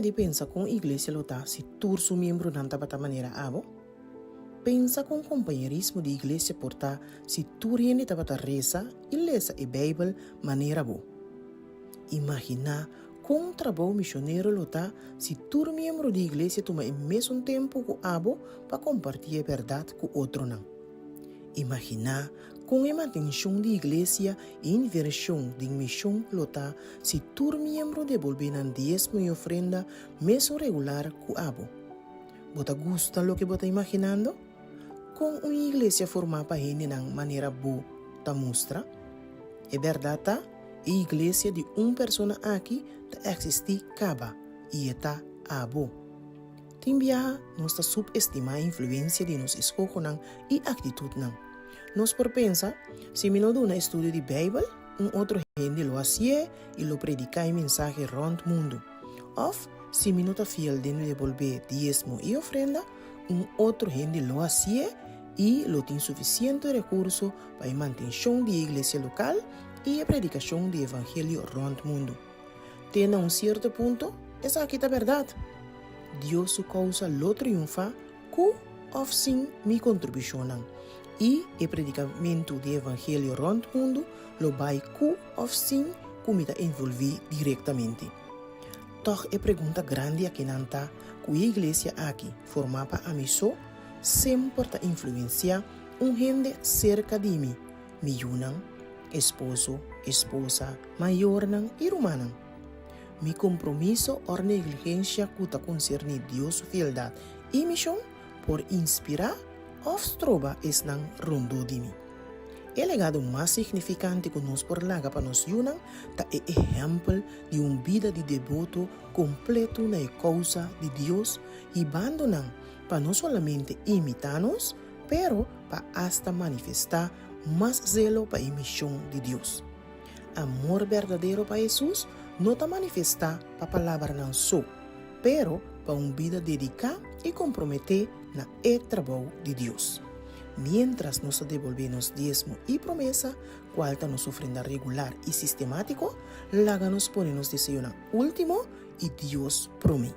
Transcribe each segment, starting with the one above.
yega di pensa kon iglesia lo ta si tur su miembronan tabata manera abo? Pensa kon kompañerismo di iglesia por ta si tur hende tabata resa i lesa e Beibel manera bo. Imaginá kon trabou misionero lo ta si tur miembro di iglesia tuma e mesun tempu ku abo pa kompartí e bèrdat ku otronan. Imaginá kon e mantenshon di iglesia i invershon den mishon lo ta si tur miembro debolbé nan diesmo i ofrenda mesun regular ku abo. Bo ta gusta loke bo ta imaginando? Kon un iglesia formá pa hendenan manera bo ta mustra? E bèrdat ta, e iglesia di un persona aki ta eksistí kaba, i e ta abo. Tin biaha nos ta subestimá e influensia di nos eskohonan i aktitutnan. Nos por pensa, Si mi no duna estudio di Beibel, un otro hende lo hasié i lo prediká e mensahe rònt mundu. Òf, si mi no ta fiel den debolbé diesmo i ofrenda, un otro hende lo hasié i lo tin sufisiente rekurso pa e mantenshon di e iglesia lokal i e predikashon di evangelio rònt mundu. Te na un sierto punto, esaki ta bèrdat. Dios su kousa lo triunfá ku òf sin mi kontribushonnan, i e predikamentu di evangelio rònt mundu lo bai ku òf sin ku mi ta envolví direktamente. Tòg e pregunta grandi akinan ta ku e iglesia aki, formá pa ami so, semper ta influensiá un hende serka di mi, mi yunan, esposo, esposa, mayornan i rumannan. Mi kompromiso òr negligensha ku ta konserní Dios su fieldat i mishon por inspirá òf stroba esnan rondó di mi. E legado mas signifikante ku nos por laga pa nos yunan ta e ehèmpel di un bida di deboto kompletu na e kousa di Dios, hibando nan pa no solamente imitá nos, pero pa asta manifestá mas zelo pa e mishon di Dios. Amor berdadero pa Hesus no ta manifestá pa palabranan so, pero pa un bida dediká i komprometé na e trabou di Dios. Miéntras nos ta debolbé nos diesmo i promesa, kual ta nos ofrenda regular i sistemátiko, laga nos pone nos deseonan último i Dios promé.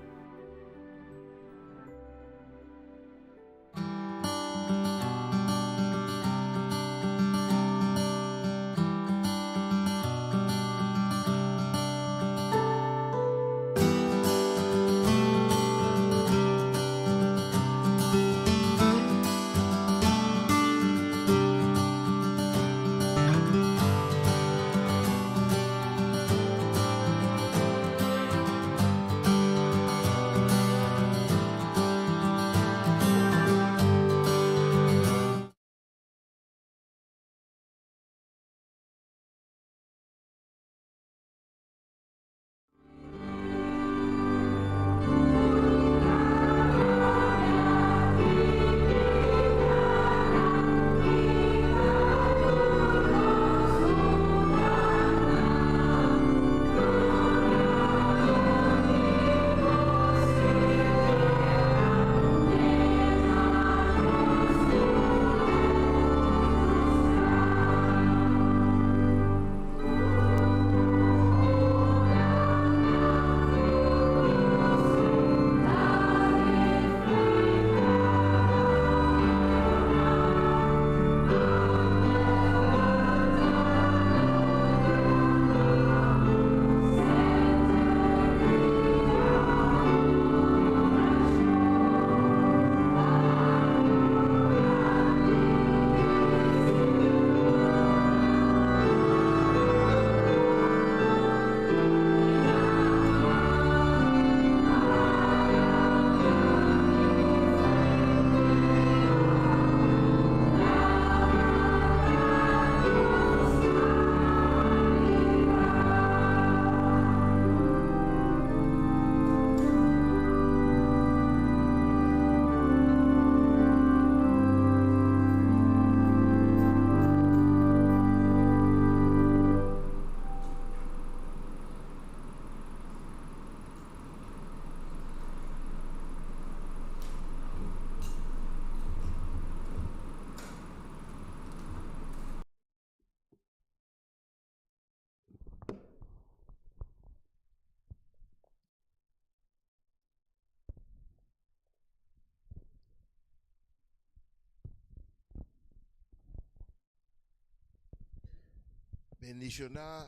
Bendishoná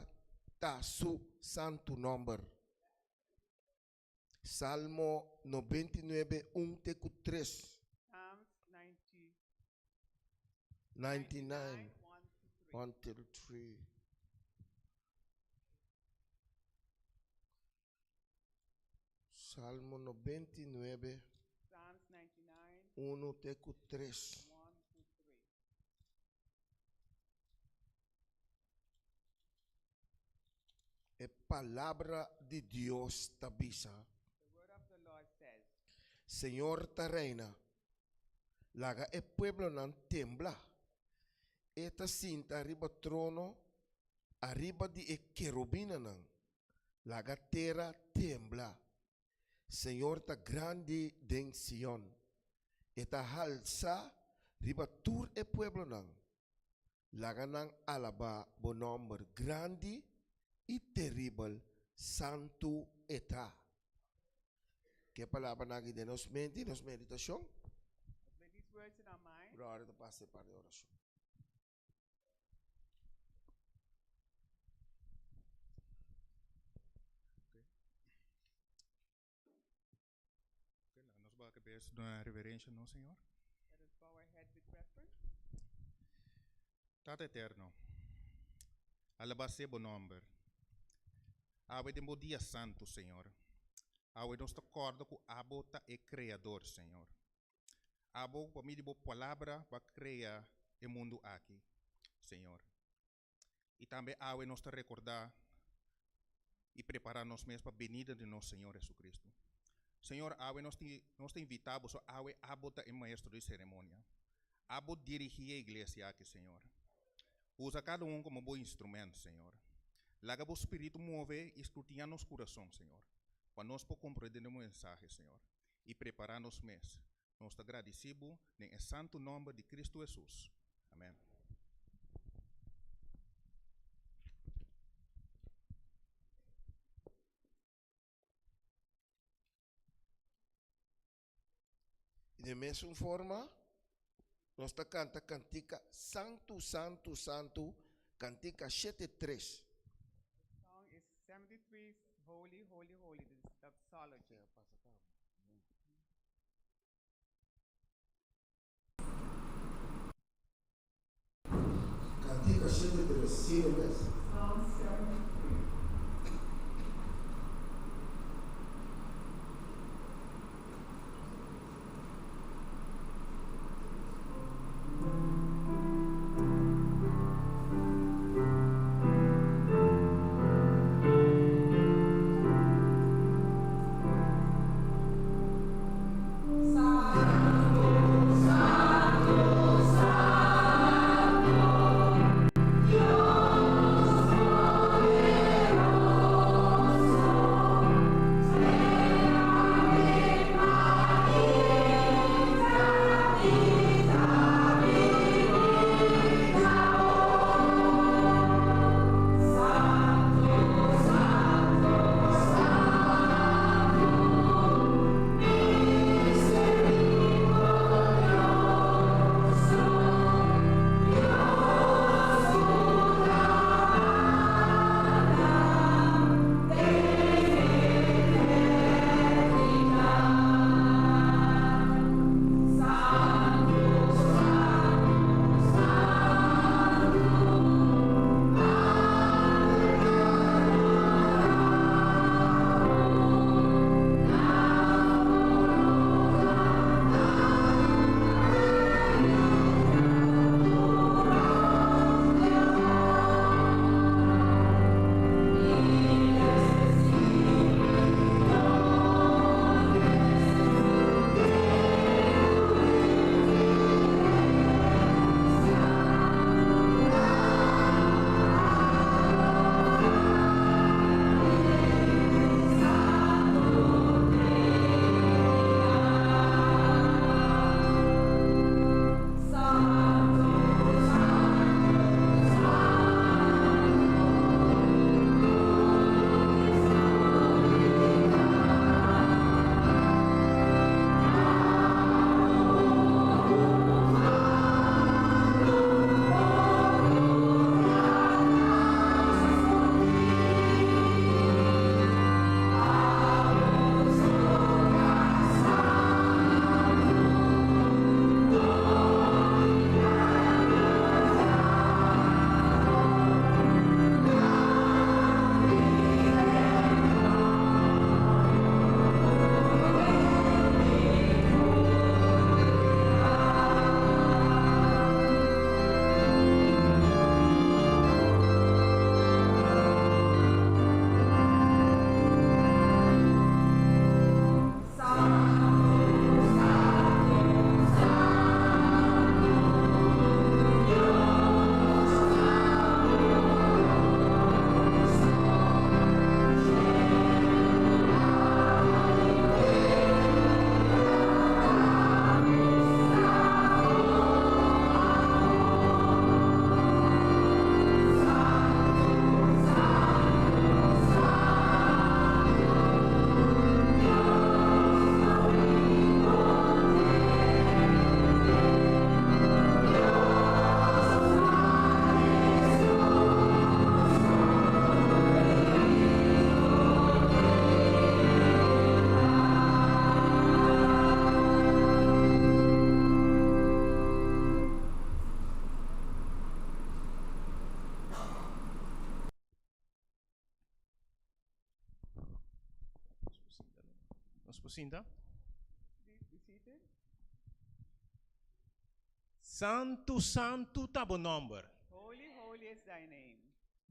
ta su santu nòmber. Salmo 99, 1 te ku 3. Psalms 90, 99, 1 to 3. 1 till 3. Salmo 99, Psalms 99, 1 te ku 3. 1 to 3. E palabra di Dios ta bisa. The word of the Lord says, Señor ta reina. Laga e pueblonan tembla. E ta sinta riba trono ariba di e kerubinnan. Laga tera tembla. Señor ta grandi den Sion. E ta halsa riba tur e pueblonan. Laga nan alabá bo nòmber grandi i teribel, santu e ta. Ke palabranan aki den nos mente i nos meditashon? With these words in our mind, Bròder ta pasa e parti di orashon. Ok, laga nos baha kabes duna reverencia nos Señor. let us bow our head with reverence. Tata Eterno, alabá sea bo nomber. Awe den bo dia santu, Señor. Awe nos ta kòrda ku abo ta e Kreador, Señor. Abo pa medio di bo palabra bo a krea e mundu aki, Señor. I tambe awe nos ta rekordá i prepará nos mes pa benida di nos Señor Jesucristo. Señor, awe nos tin, nos ta invitá bo, so awe abo ta e maestro di seremonia. Abo dirigí e iglesia aki, Señor. Usa kada un komo bo instrumènt, Señor. Laga bo Spiritu move i skrutiñá nos kurason, Señor, pa nos por komprendé bo mensahe, Señor, i prepará nos mes. Nos ta gradisí bo den e santu nòmber di Cristo Hesus. Amèn. I den mesun forma, nos ta kanta kantika Santu, Santu, Santu, kantika 73. The song is 73, Holy, Holy, Holy, the doxology. Kantika 73, sino mes. Psalm 73. por sinta. Please be seated. Santu, santu ta bo nòmber. Holy, holy is thy name.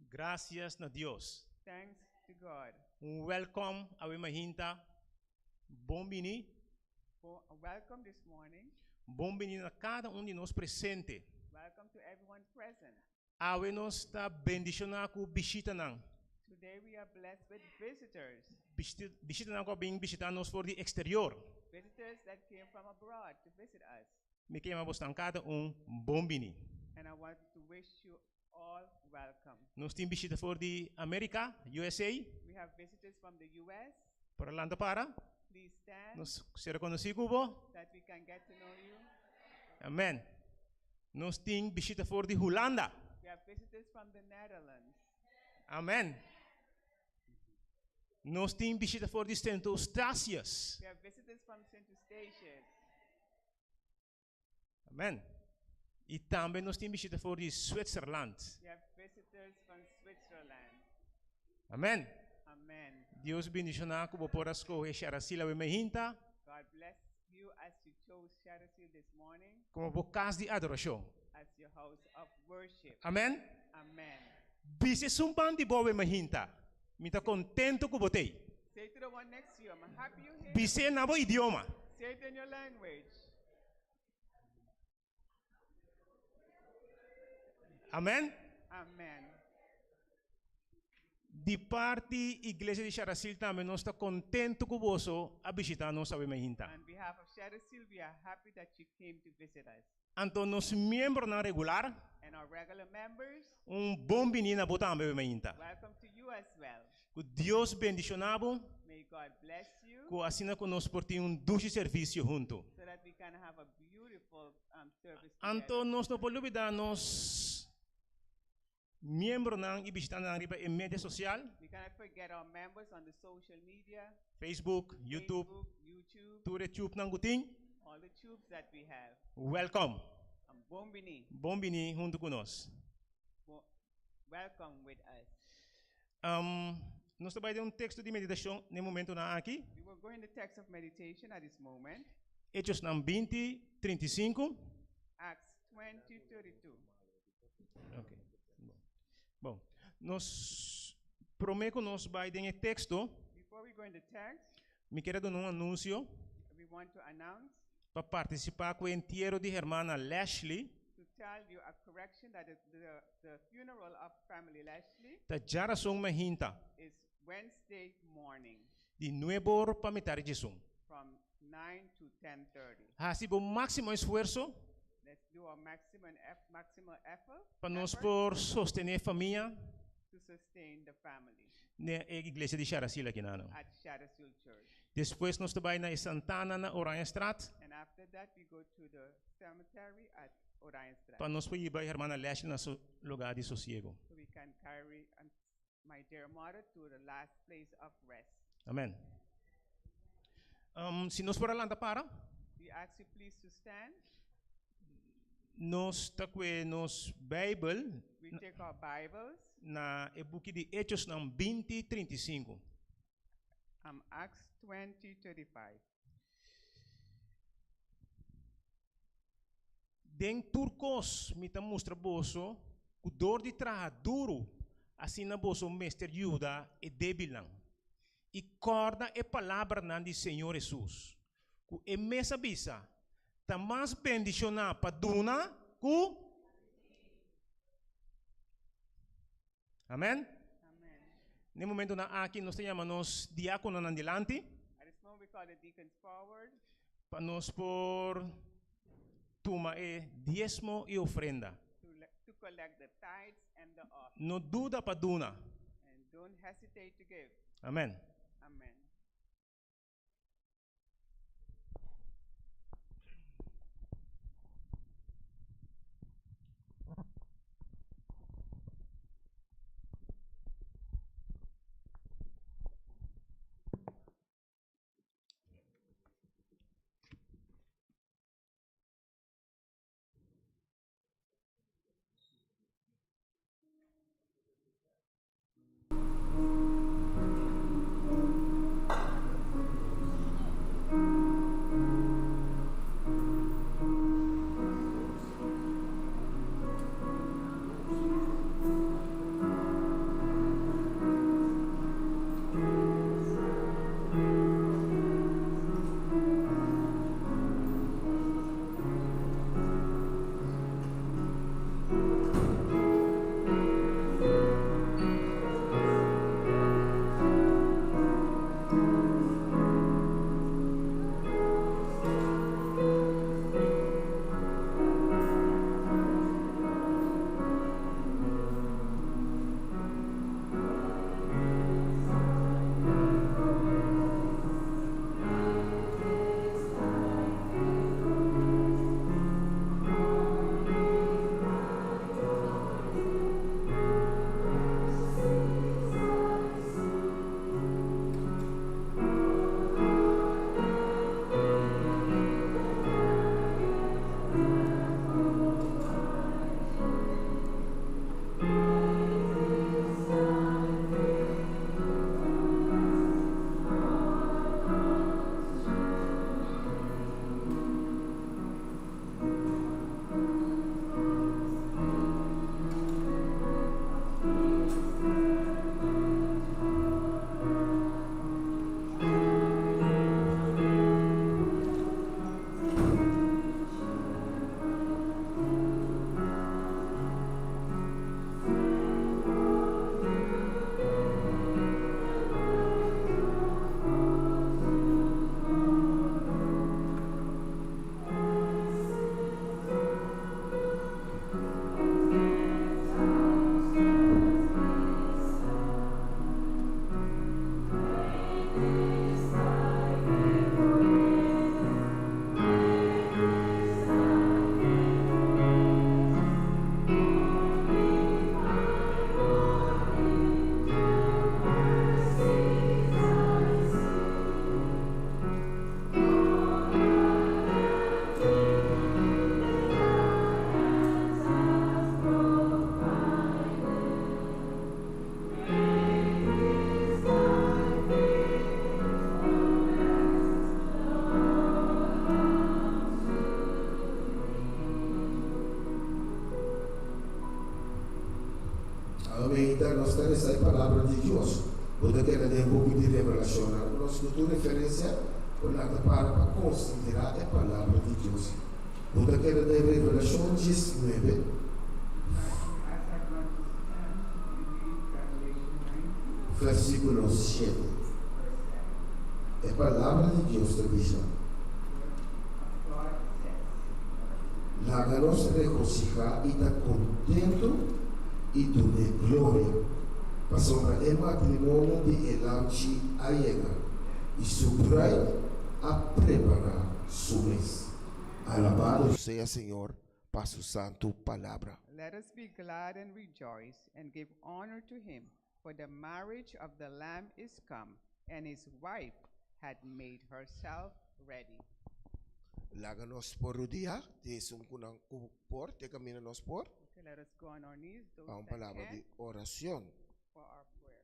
Grasias na Dios. Thanks to God. Un wèlkòm awe mainta. Bon bini. For a welcome this morning. Bon bini na kada un di nos presente. Welcome to everyone present. Awe nos ta bendishoná ku bishitanan. Today we are blessed with visitors. Bishitanan ku a bin bishitá nos for di eksterior. Visitors that came from abroad to visit us. Mi ke yama bosnan kada un bon bini. And I want to wish you all welcome. Nos tin bishita for di Amerika, USA. We have visitors from the US. Por a lanta para. Please stand. Nos sera konosí ku bo. That we can get to know you. Amen. Nos tin bishita for di Hulanda. We have visitors from the Netherlands. Amen. Nos tin bishita for di Sint Eustatius. We have visitors from Sint Eustatius. Amen. I tambe nos tin bishita for di Zwitserland. We have visitors from Switzerland. Amen. Amen. Dios bendiciona cu bo por a scoge Sharacil awe mehinta. God bless you as you chose Sharacil this morning. Como bo cas di adoracion. As your house of worship. Amen. Amen. Bisa esun pan di bo awe mehinta, Mi ta contento cu bo t'ey. Say to the one next to you, I'm happy you're here. Bis'é na bo idioma. Say it in your language. Amen. Amen. Di parti Iglesia di Sharasil tambe nos ta contento cu boso a bishita nos awe mainta. On behalf of Sharasil, we are happy that you came to visit us. Anto nos miembronan regular. And our regular members. Un bon bini na bo tambe awe mainta. Welcome to you as well. Cu Dios bendiciona bo. May God bless you. Cu asina cu nos por tin un dushi servicio hunto. So that we can have a beautiful service together. Anto nos no por lubida nos miembronan y bishitantenan riba e media social. We cannot forget our members on the social media. Facebook, YouTube, Facebook, YouTube, tur e tubenan cu tin. All the tubes that we have. Welcome. Bon bini. Bon bini hunto cu nos. Welcome with us. Nos ta bai den un teksto di meditashon na e momentunan aki. We will go in the text of meditation at this moment. Hechosnan 20, 35. Acts 20, 32. Ok. Bon. Bon. Nos promé ku nos bai den e teksto, Before we go in the text, mi kier a duna un anunsio we want to announce pa partisipá ku e entiero di hermana Lashley. To tell you a correction that the, the, the funeral of family Lashley Ta djarason mahinta. is Wednesday morning. Di nuebe or pa mitar di djesun. From 9 to 10:30. Hasi bo máksimo esfuerso. Let's do our maximum, maximal effort. Pa nos por sostené famia. To sustain the family. Na e iglesia di Sharasil aki nan. At Sharasil Church. Despues nos ta bai na e Santana na Oranjestraat. And after that we go to the cemetery at Oranjestraat. Pa nos por yiba e hermana Leslie na su lugar di sosiego. So we can carry my dear mother to the last place of rest. Amen. Um, si nos por a lanta para. We ask you please to stand. Nos ta kue nos Bijbel. We take our Bibles. Na e buki di Hechosnan 20, 35. Acts 20, 35. Den tur kos mi ta mustra boso ku dor di traha duru asina boso mester yuda e débilnan. I kòrda e palabranan di Señor Hesus, ku e mes a bisa, Ta mas bendishoná pa duna ku. Amen. Na e momentonan aki nos ta yama nos diakononan dilanti pa nos por tuma e diesmo i ofrenda. No duda pa duna. Amen. Awe nos ta lesa e Palabra di Dios. Bo ta keda den buki di Revelashonnan ku nos ku tur referensia ku nan ta para pa konsiderá e Palabra di Dios. Bo ta keda den Revelashon diesnuebe. Versíkulo shete. E Palabra di Dios ta bisa, Laga nos regosihá i ta kontentu i dun'é gloria, pasobra e matrimonio di e Lamchi a yega, i su bruid a prepará su mes. Alabado sea Señor pa su santu palabra. Let us be glad and rejoice and give honor to him, for the marriage of the Lamb is come, and his wife had made herself ready. Laga nos por rudia, di esun ku nan ku por, te kaminda nos por. Okay, let us go on our knees, those Pa un that palabra can, di orashon. for our prayer.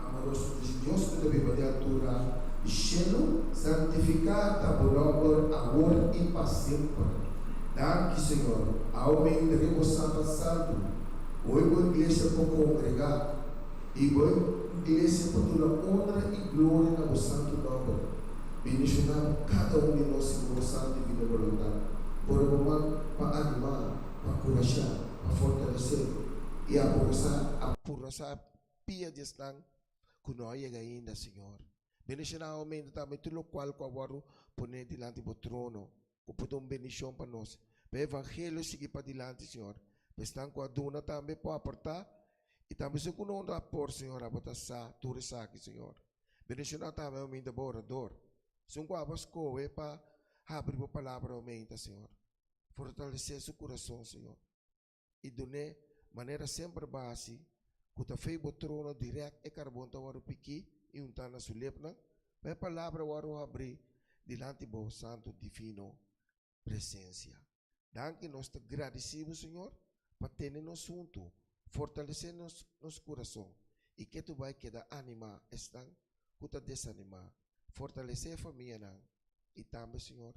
Amoroso Dios ku ta biba den altura di shelu, santifiká ta bo nòmber awor i pa semper. Danki, Señor. Awe riba Santa Santu. Hoy bo iglesia por kongregá i bo iglesia por duna onra i gloria na bo santu nòmber. Bendishoná bo kada un di nos segun bo santu i divino boluntat. Pone bo man pa animá, pa kurashá, pa fortalesé i apurasá, apurasá pia di esnan ku no a yega ainda, Señor. Bendishoná aumenta tambe tur lokual ku a wòrdu poné dilanti bo trono, ku por ta un bendishon pa nos. Pa e evangelio sigui padilanti, Señor. Pa esnan ku a duna tambe por aportá, i tambe esun ku no a por, Señor, abo ta sa tur esaki, Señor. Bendishoná tambe aumenta bo orador, esun ku abo a skohe pa habri bo palabra aumenta, Señor. Fortalesé su kurason, Señor. i dun'é manera semper bo a hasi, ku ta fei bo trono dirèkt e karbon ta wòrdu pikí i untá na su lepnan, pa e palabra wòrdu habrí dilanti bo santu divino presensia. Danki nos ta gradisí bo, Señor, pa tene nos huntu, fortalesé nos nos kurason i ke tu bai keda animá esnan ku ta desanimá, fortalesé e famianan i tambe, Señor,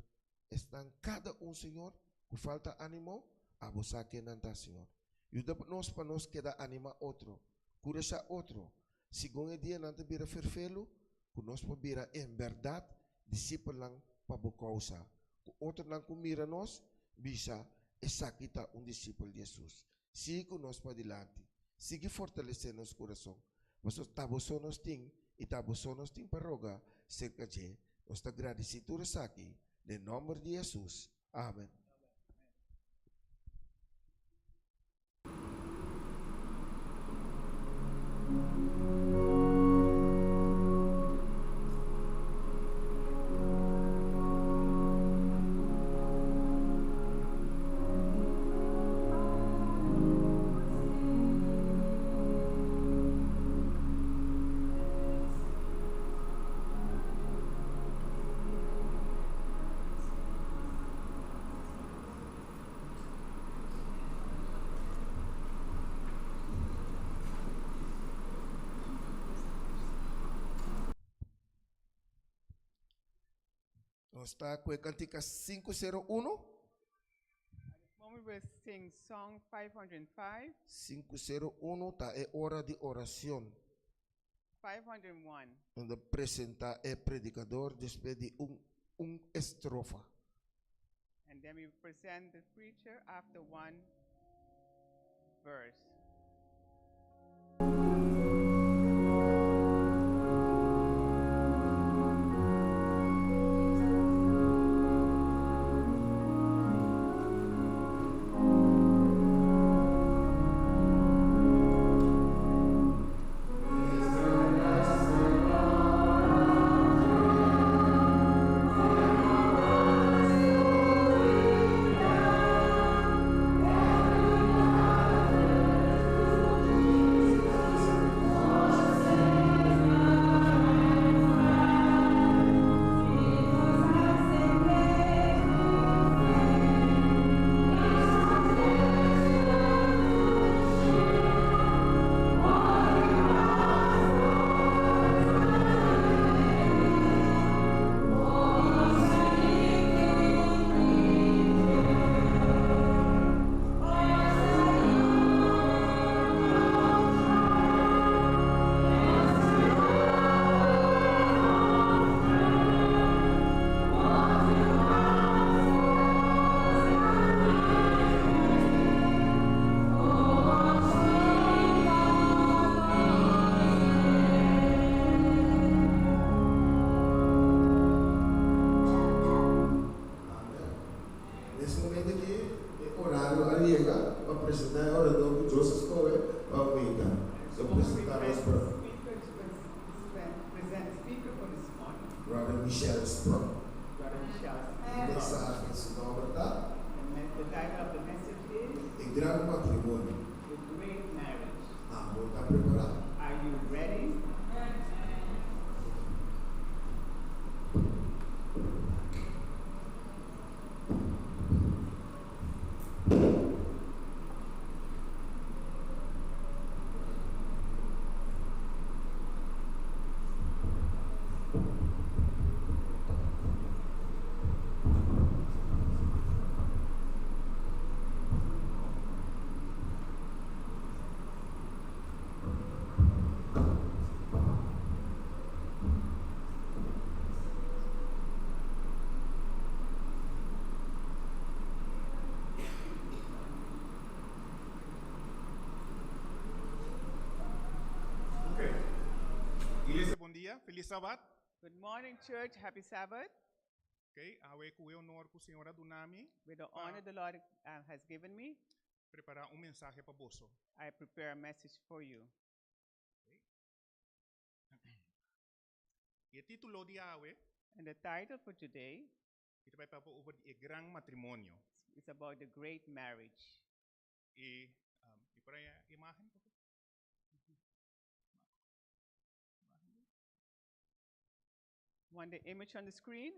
Esnan kada un, Señor, ku falta ánimo, abo sa ken nan ta, Señor. Yuda nos pa nos keda animá otro, kurashá otro, segun e dianan ta bira ferfelu, ku nos por bira en bèrdat disipelnan pa bo kousa, ku otronan ku mira nos bisa, Esaki ta un disipel di Hesus. Sigui ku nos padilanti, sigui fortalesé nos kurason, pasobra ta bo so nos tin i ta bo so nos tin pa roga serka dje. Nos ta gradisí tur esaki den nòmber di Hesus. Amen. Nos ta ku e kantika 501. Moment we sing song 505. 501 ta e ora di oracion. 501. Donde presenta e predicador despues di un un estrofa. And then we present the preacher after one verse. Mes momento aki e orario a yega pa presentá e orador ku Dios a skohe pa meta. Lo presentá nos Brother Michel Sprong. E mensahe su nòmber ta E Gran Matrimonio. Abo ta prepará? Ok. Iglesia bon dia, feliz sabat. Good morning, church. Happy Sabbath. Ok, awe ku e honor ku Señor a duna mi With the pa honor the Lord has given me, prepara un mensahe pa boso. I prepare a message for you. I e título di awe And the title for today mi ta bai papia over di e gran matrimonio. is about the great marriage. I mi por haña imágen, por favor? Want the image on the screen?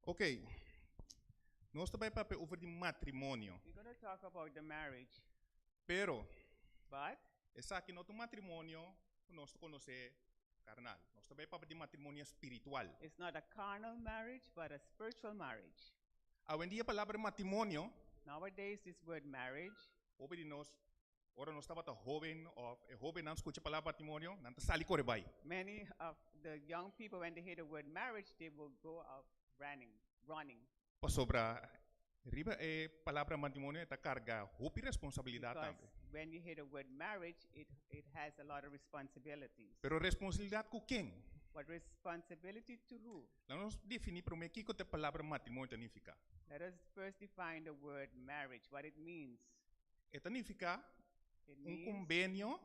Ok. Nos ta bai papia over di matrimonio. We're going to talk about the marriage. Pero, But esaki no ta un matrimonio ku nos ta konosé karnal. Nos ta bai papia di matrimonio spiritual. it's not a carnal marriage, but a spiritual marriage. Awendia palabra matrimonio, Nowadays, this word marriage, hopi di nos, ora nos tabata hóben òf e hóbennan skucha palabra matrimonio, nan ta sali kore bai. Many of the young people, when they hear the word marriage, they will go out running, running. Pasobra riba e palabra matrimonio e ta karga hopi responsabilidat Because tambe. when you hear the word marriage, it, it has a lot of responsibilities. Pero responsabilidat ku ken? But responsibility to who? Laga nos definí promé kiko ta e palabra matrimonio ta nifiká. Let us first define the word marriage, what it means. E ta nifiká It un means kombenio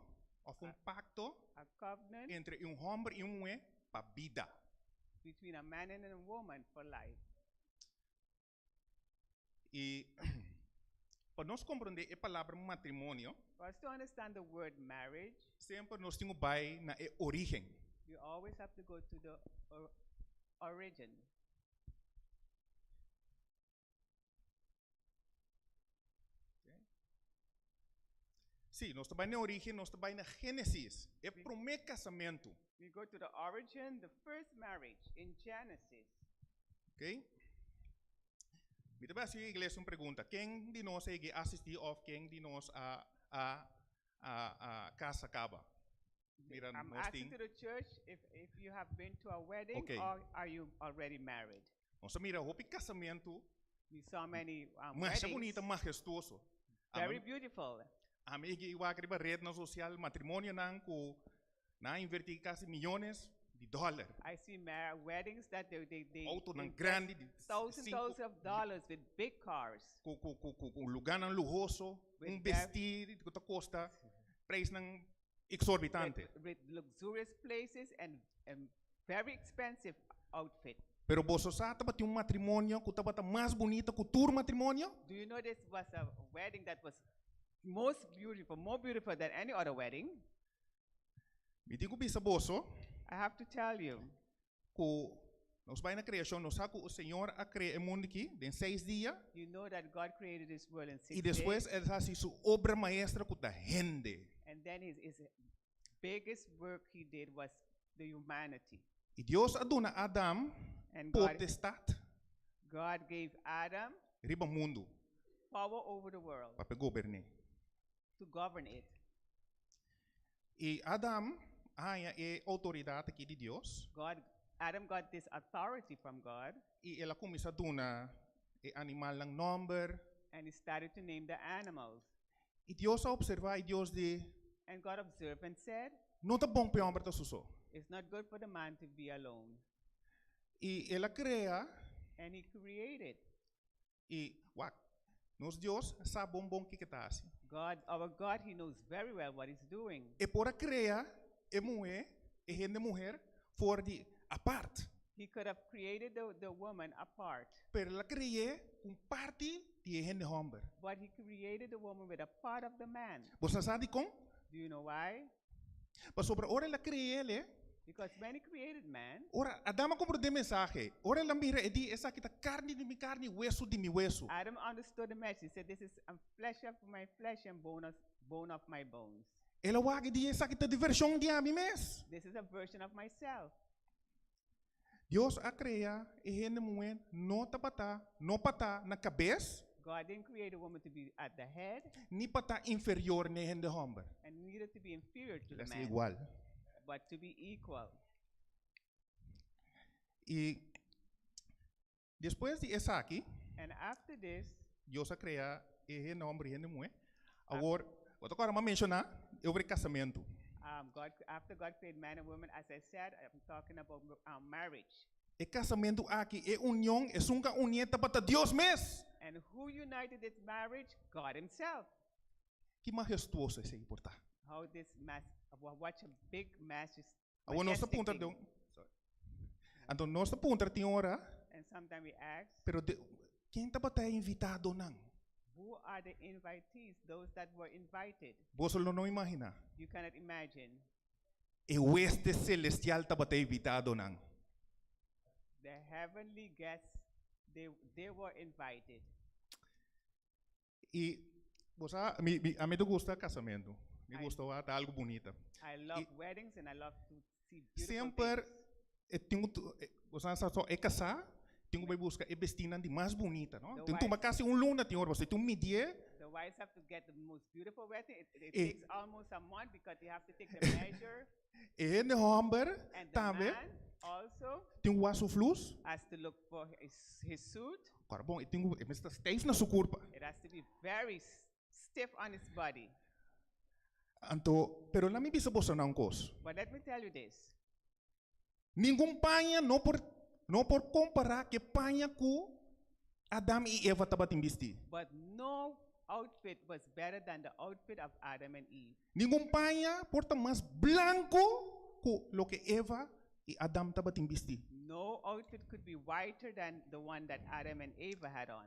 òf un pakto a covenant entre un hòmber i un muhé pa bida. between a man and a woman for life. I pa nos komprondé e palabra matrimonio, For us to understand the word marriage, semper nos tin ku bai na e orígen. we always have to go to the or origin. Sí, nos ta bai na e orígen, nos ta bai na Génesis, e promé kasamentu. We go to the origin, the first marriage in Genesis. Ok. Mi ta bai hasi iglesia un pregunta. Ken di nos a yega asistí òf ken di nos a a a a kasa kaba? Mira, I'm nos asking tin. to the church if, if you have been to a wedding Okay. or are you already married? Nos a mira hopi kasamentu We saw many um, masha weddings, bunita, mahestuoso. very Ami, beautiful. ami a wak riba rednan sosial matrimonionan ku nan a invertí kasi miyones di dòler. I see mar- weddings that they, they, they Autonan invest grandi di thousands, sinku thousands of dollars with big cars. ku ku ku ku ku lugánan luhoso, With un ver- bestí ku ta kosta preisnan exorbitante. With, with luxurious places and, and very expensive outfit. Pero boso sa tabatin un matrimonio ku tabata mas bunita ku tur matrimonio? Do you know this was a wedding that was most beautiful, more beautiful than any other wedding? Mi tin ku bisa boso I have to tell you ku. Nos bai na kreashon, nos sa ku Señor a krea e mundu aki den seis dia. You know that God created this world in I six despues days. el a hasi su obra maestra ku ta hende. And then his biggest work he did was the humanity. I Dios a duna Adam And God, potestat God gave Adam riba mundu power over the world pa p'e gobern'é. to govern it. I Adam a haña e outoridat aki di Dios. God, Adam got this authority from God. I el a kuminsá duna e animalnan nòmber. And he started to name the animals. I Dios a opservá i Dios di. And God observed and said. No ta bon pa e hòmber ta su so. It's not good for the man to be alone. I el a krea. And he created. I wak, nos Dios sa bon bon kiko e ta hasi. God, our God, he knows very well what he's doing. E por a krea e muhé, e hende muher, for di apart. He could have created the, the woman apart. Pero el a kre'é un parti di e hende hòmber. But he created the woman with a part of the man. Bo sa sa dikon? Do you know why? Pasobra ora el a kre'é el, Because when he created man, Ora Adam a komprondé e mensahe, ora el a mira e di, Esaki ta karni di mi karni, wesu di mi wesu. Adam understood the message. He said, This is a flesh of my flesh and bone of, bone of my bones. El a wak i di, Esaki ta di vershon di ami mes. This is a version of myself. Dios a krea e hende muhé no tabata, no pa ta na kabes. God didn't create a woman to be at the head. Ni pa ta inferior n'e hende hòmber. And neither to be inferior to El the a ser man. igual. But to be equal. I despues di esaki. And after this. Dios a krea e hende hòmber i hende muhé. Awor, bo ta kòrda mi a menshoná over e kasamentu. Um, God, after God created man and woman, as I said, I'm talking about um, marriage. E kasamentu aki, e union, esun ku a unié tabata Dios mes. And who united this marriage? God himself. Ki mahestuoso esei por ta. How this mas, what a big majestic Awor nos ta puntra thing. sorry. Anto nos ta puntra tin ora. And sometimes we ask. Pero de, ken tabata e invitadonan? Who are the invitees, those that were invited? Boso lo no imaginá. You cannot imagine. E hueste celestial tabata e invitadonan. The heavenly guests, they, they were invited. I bo sa, mi, mi, a mi ta gusta kasamentu. Mi I- gusta wak ta algu bunita. I love I- weddings and I love to see beautiful Semper things. e tin ku tu- e, bo sa sa so e kasá tin ku bai buska e bestinan di mas bunita, no? The Tin tuma wife- kasi un luna tin ora pasobra tin un midié. The wives have to get the most beautiful wedding. It, it E- takes almost a month because they have to take the measure. E hende hòmber And the tambe man also tin ku wak su flus. has to look for his, his suit. Kòrda bon, e tin ku, e mester ta stijf na su kurpa. It has to be very stiff on his body. Anto, pero laat mi bisa boso na un kos. But let me tell you this. Ningun paña no por, no por kompará ku e paña ku Adam i Eva tabatin bistí. But no outfit was better than the outfit of Adam and Eve. Ningun paña por ta mas blanku ku loke Eva i Adam tabatin bistí. No outfit could be whiter than the one that Adam and Eva had on.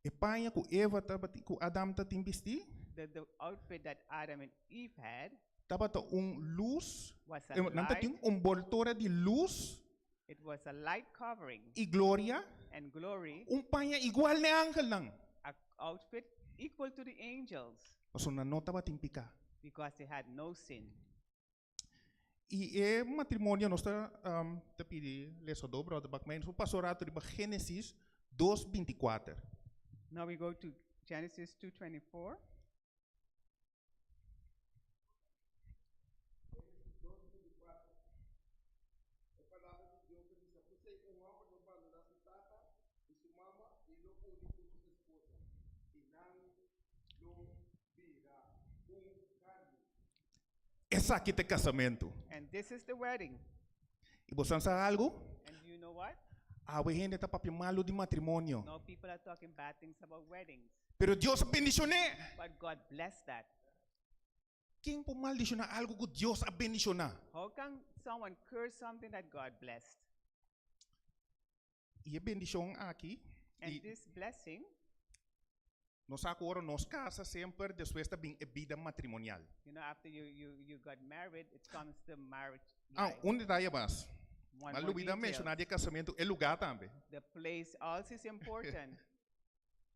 E paña ku Eva tabatin, ku Adam tatin bistí. The, the outfit that Adam and Eve had. Tabata un lus. Was a Nan light. tatin un boltora di lus. It was a light covering. I gloria. And glory. Un paña igual n'e angelnan. A outfit equal to the angels. Pasobra nan no tabatin piká. Because they had no sin. I e matrimonio nos ta ta pidi lesadó brother Bakmijn su pasa un rato riba Génesis dos binti kuater. Now we go to Genesis 2:24. Génesis 2:24, E palabra di Dios ta bisa, P'esei un hòmber lo bandoná su tata i su mama i lo uni ku su esposa, i nan lo bira un karni. Esaki ta e kasamentu. And this is the wedding. I bo san sa algu? And do you know what? Awe hende ta papia malu di matrimonio. Now people are talking bad things about weddings. Pero Dios a bendishon'é. But God blessed that. Ken por maldishoná algu ku Dios a bendishoná? How can someone curse something that God blessed? I e bendishon aki, And i this blessing, nos sa ku ora nos kasa semper despues ta bin e bida matrimonial. you know, after you, you, you got married, it comes the marriage Ah, life. un detaye mas. One M'a more lubida detail. menshoná di e kasamentu e lugá tambe. The place also is important.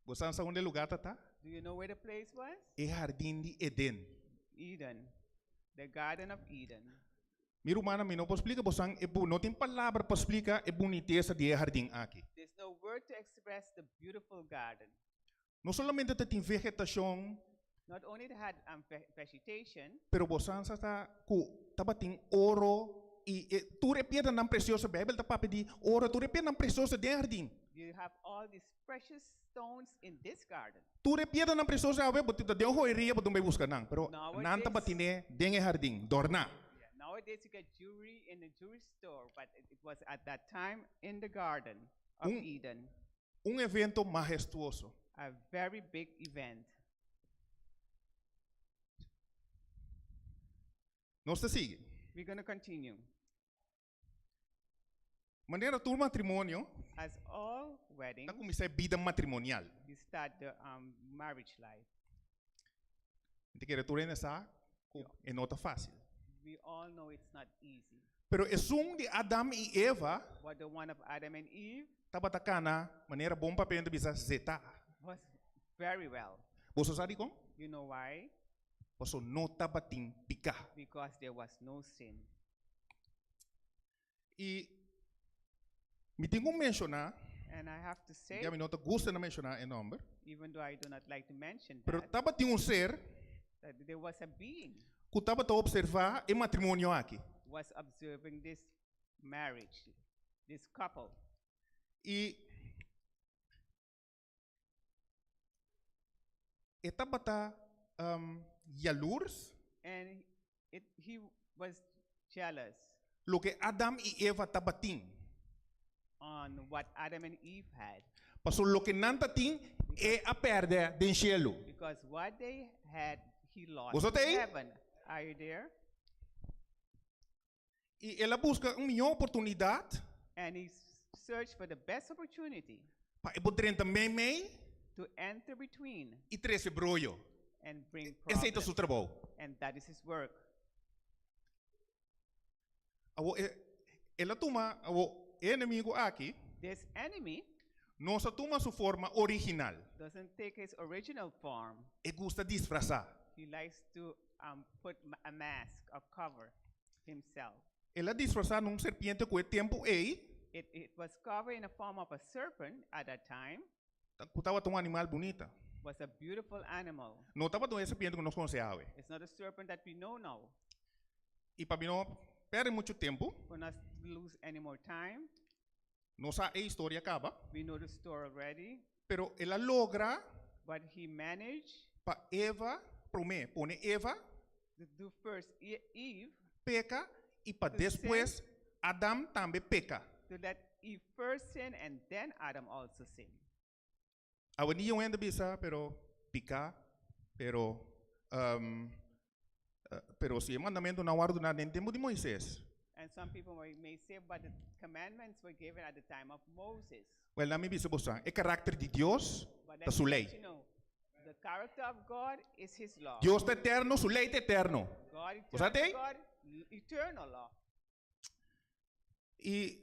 Bo sa sa unda e lugá ta ta? Do you know where the place was? E hardin di Eden. Eden. The Garden of Eden. Mi rumannan, mi no por splika bosan e bu, no tin palabra pa splika e bunitesa di e hardin aki. There's no word to express the beautiful garden. No solamente ta tin vegetashon. Not only it had um, vegetation. Pero bosan sa ta ku tabatin oro i e tur e piedranan presioso. Beibel ta papia di oro, tur e piedranan presioso den e hardin. You have all these precious stones in this garden. Tur e piedranan presioso awe bo ta den un joyeria bo ta bai buska nan, pero Nowadays, nan tabatin'é den e hardin, dòrná. Yeah, nowadays you get jewelry in the jewelry store, but it, it was at that time in the garden of Un- Eden. Un evento mahestuoso. A very big event. Nos ta sigui. We're going to continue. Manera tur matrimonio As all weddings, ta kuminsá e bida matrimonial. you start the um, marriage life. Mi ta kere tur hende sa ku e no ta fásil. We all know it's not easy. Pero esun di Adam i Eva But the one of Adam and Eve tabata kana manera bon papia ta bisa zetá. was very well. Boso sa dikon? You know why? Paso no tabatin piká. Because there was no sin. I mi tin ku menshoná, And I have to say, ya mi no ta gusta na menshoná e nòmber, even though I do not like to mention pero that, tabatin un ser that there was a being ku tabata opservá e matrimonio aki. was observing this marriage, this couple. I e tabata um, yalurs And it, he was jealous loke Adam i Eva tabatin. on what Adam and Eve had. Paso loke nan tatin, e a pèrdè den shelu. Because what they had, he lost Boso in ta ei? heaven. Are you there? I el a buska un mihó oportunidat And he searched for the best opportunity pa e por drenta meimei to enter between i trese broyo. and bring Esei ta su problems. trabou. And that is his work. Awo e, el a tuma, awo e enemigo aki This enemy no sa tuma su forma original. doesn't take his original form. E gusta disfrasá. He likes to um, put a mask or cover himself. El a disfrasá na un serpiente ku e tempu ei It, it was covered in the form of a serpent at that time, ku tabata un animal bunita. was a beautiful animal. No tabata un e serpiente ku nos konosé awe. It's not a serpent that we know now. I pa mi no pèrdè muchu tempu, For not to lose any more time, nos sa e historia kaba, we know the story already, pero el a logra but he managed pa Eva, promé pone Eva to do first E- Eve, peka i pa To despues sin. Adam tambe peka. to let Eve first sin and then Adam also sin. Awendia un hende bisa, pero piká, pero, um, pero si e mandamentunan a wòrdu duna den tempu di Moises. And some people may, may say, but the commandments were given at the time of Moses. Wèl, laat mi bisa boso, e karakter di Dios But ta let su me lei. let you know, the character of God is his law. Dios ta eterno, su lei ta eterno. God, Bo sa eternal t'ei? God, eternal law. I,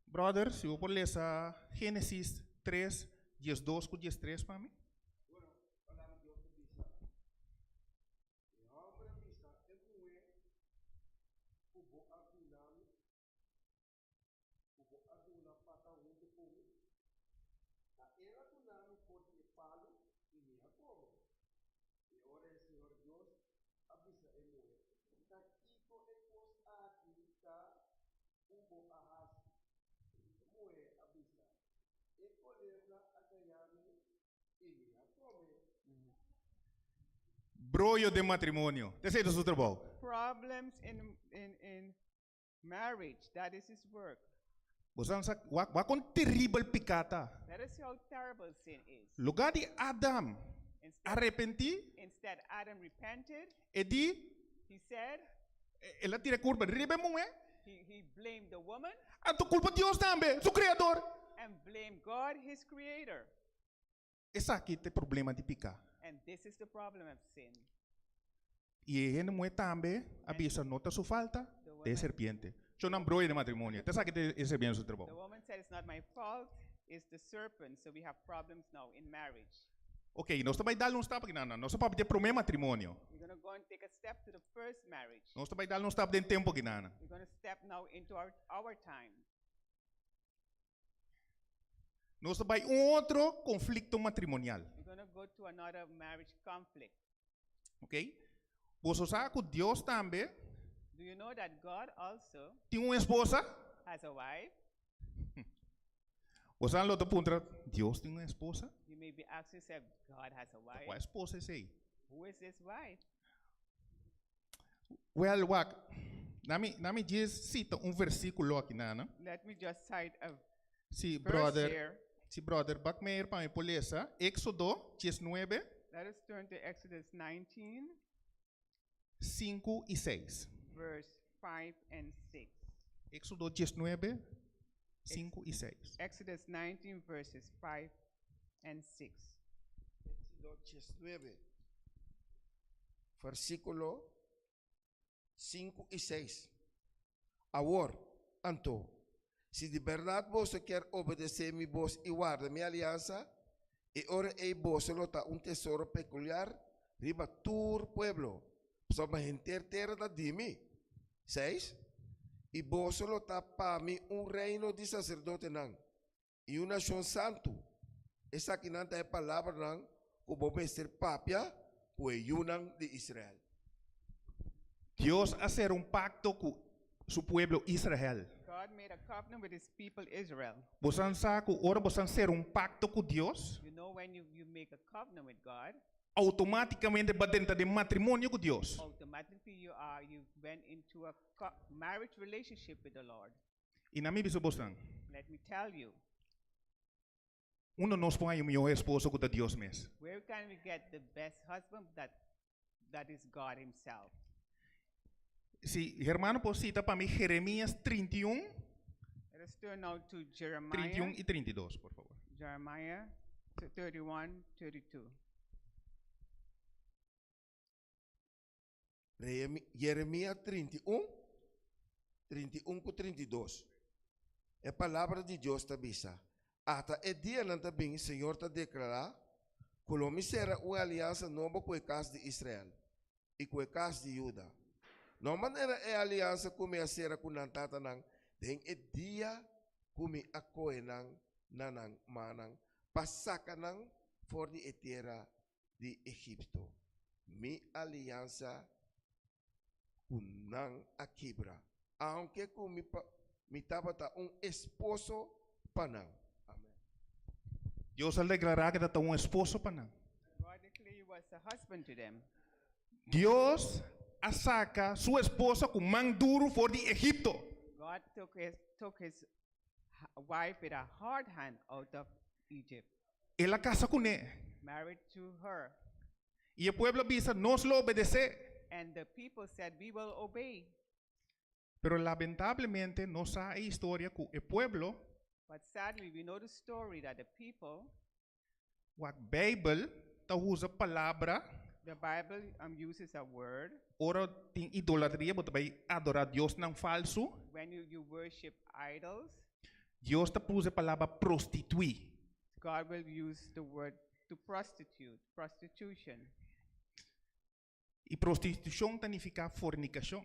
brother, si bo por lesa Génesis 3, 12 ku 13 pa mi. Bueno, palabra di Dios ta bisa, E hòmber a bisa e muhé ku bo a duna mi, ku bo a duna pa ta huntu ku mi, ta el a duna mi for di e palu i mi a kome. E ora e Señor Dios a bisa e muhé, Ta kiko e kos aki ta ku bo a hasi? E muhé a bisa, E kolebra a gaña mi i mi a kome. Broyo den matrimonio. Esei ta su trabou. Problems in, in, in marriage, that is his work. Bo sa sa wak wak kon teribel piká ta. Let us see how terrible sin is. Lugá di Adam Instead, arepentí, instead Adam repented. e di, He said, el a tira e kulpa riba e muhé. he, he blamed the woman Anto kulpa Dios tambe, su Kreador. and blamed God, his creator. Esaki ta e problema di piká. And this is the problem of sin. I e hende muhé tambe a bisa no ta su falta, ta e serpiente. Shon broei den matrimonio. Ta esaki ta e serpiente su The trabou. woman said, It's not my fault, it's the serpent. So we have problems now in marriage. Ok, nos ta bai dal un stap aki nan. Nos ta papia di e promé matrimonio. We're going to go and take a step to the first marriage. Nos ta bai dal un stap den tempu aki nan. We're going to step now into our, our time. Nos ta bai un otro konflikto matrimonial. We're going to go to another marriage conflict. Ok? Boso sa ku Dios tambe Do you know that God also tin un esposa? has a wife? Boso lo ta puntra, Dios tin un esposa? You may be asking yourself, God has a wife? Kua esposa esei? Who is this wife? Well, wak, nami, nami djis sita un versíkulo aki nana. Let me just cite a Si, verse brother, here. si brother Bakmeyer pa mi por lesa, Éxodo 19, Let us turn to Exodus 19, 5 i 6. verse 5 and 6. Éxodo 19, 5 i 6. Exodus 19, verses 5 and 6. Éxodo 19, versíkulo 5 i 6. Awor, anto, si di bèrdat boso kier obedesé mi bos i warda mi aliansa, e ora ei boso lo ta un tesoro pekuliar riba tur pueblo, pasobra henter tera ta di mi. 6, I boso lo ta pa mi un reino di saserdotenan i un nashon santu. Esakinan ta e palabranan ku bo mester papia ku e yunan di Israel. Dios a sera un pakto ku Su pueblo Israel. God made a covenant with his people Israel. Bosan sa ku ora bosan sera un pakto ku Dios, You know when you, you make a covenant with God, outomátikamente bo a drenta den matrimonio ku Dios. automatically you are you went into a co- marriage relationship with the Lord. I na mi bisa bosan, Let me tell you, unda nos por haña un mihó esposo ku ta Dios mes? where can we get the best husband that that is God himself? Si hermano por sita pa mi Jeremías 31, Let us turn now to Jeremiah. 31 i 32, por favor. Jeremiah 31, 32. Jeremia 31, 31 ku 32. E palabra di Dios ta bisa, Ata e dianan ta bin, Señor ta deklará, ku lo mi sera un aliansa nobo ku e kas di Israel i ku e kas di Juda. No manera e aliansa ku mi a sera ku nan tatanan den e dia ku mi a kohe nan na nan mannan pa saka nan for di e tera di Egipto, mi aliansa ku nan a kibra, aunke ku mi mi tabata un esposo pa nan. Amen. Dios a deklará ku e ta un esposo pa nan. God declared he was a husband to them. Dios a saka su esposa ku man duru for di Egipto. God took his, took his wife with a hard hand out of Egypt. El a kasa kuné. Married to her. I e pueblo a bisa, Nos lo obedesé. And the people said, We will obey. Pero lamentablemente nos sa e historia ku e pueblo. But sadly we know the story that the people. Wak Beibel ta usa palabra. The Bible um, uses a word. Ora tin idolatria bo ta bai adorá diosnan falsu. When you, you worship idols. Dios ta usa e palabra prostituí. God will use the word to prostitute, prostitution. I prostitushon ta nifiká fornikashon.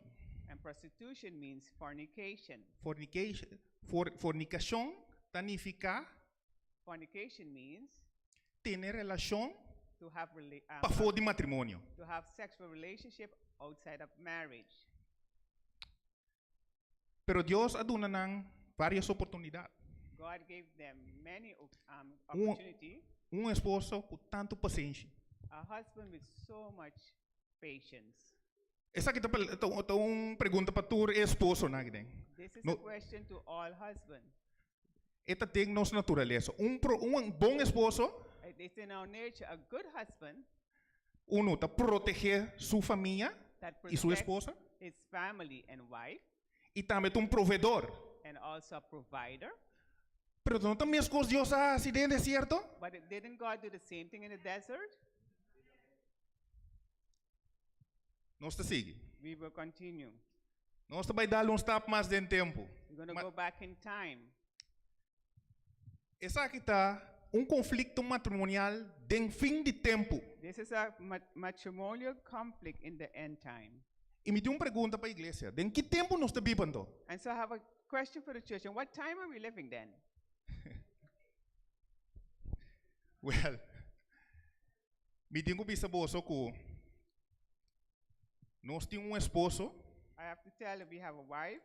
And prostitution means fornication. Fornication, for, fornikashon ta nifiká Fornication means tene relashon to have rela- um, pafó di matrimonio. to have sexual relationship outside of marriage. Pero Dios a duna nan varios oportunidat. God gave them many um, Un- opportunity. Un esposo ku tantu pasenshi. A husband with so much patience. Esaki ta ta un pregunta pa tur e esposonan aki den. This is No. a question to all husbands. E ta den nos naturalesa. Un pro, un bon esposo. It's in our nature. A good husband Uno ta protegé su famia that i su protects esposa. his family and wife. I tambe ta un proveedor. And also a provider. Pero no ta meskos Dios a hasi den desierto? But didn't God do the same thing in the desert? Nos ta sigui. We will continue. Nos ta bai dal un stap mas den tempu. We're going to go back in time. Esaki ta un konflikto matrimonial den fin di tempu. This is a matrimonial conflict in the end time. I mi tin un pregunta pa iglesia, Den ki tempu nos ta biba anto? And so I have a question for the church. In what time are we living then? Well, mi tin ku bisa boso ku nos tin un esposo I have to tell you, we have a wife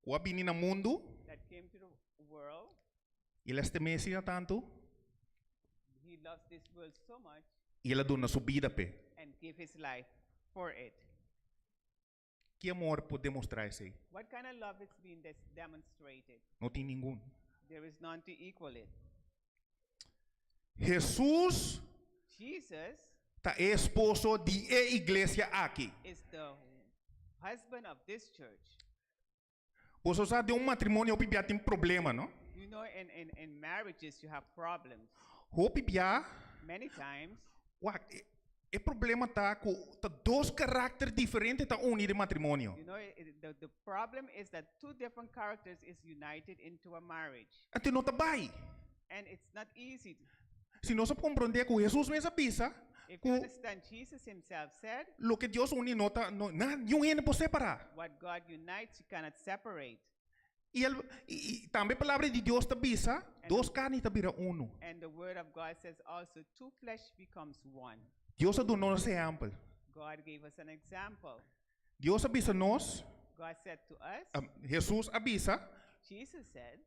ku a bini na mundu that came to the world. i el a stim'é asina tantu He loves this world so much i el a duna su bida p'e. and gave his life for it. Ki amor por demostrá esei? What kind of love is being demonstrated? No tin ningun. There is none to equal it. Hesus Jesus ta e esposo di e iglesia aki. is the husband of this church. Boso sa den un matrimonio hopi bia tin problema, no? You know, in marriages you have problems. Hopi bia. Many times. Wak, e, e problema ta ku ta dos karakter diferente ta uni den matrimonio. You know, the problem is that two different characters is united into a marriage. Anto no ta bai. And it's not easy. Si nos a komprondé ku Hesus mes a bisa If ku you understand, Jesus himself said, loke Dios uni no ta no na niun hende por separá. What God unites, you cannot separate. I el i, i tambe palabra di Dios ta bisa, dos karni ta bira unu. And the word of God says also, two flesh becomes one. Dios a duna nos ehèmpel. God gave us an example. Dios a bisa nos, God said to us, um, Hesus a bisa, Jesus said,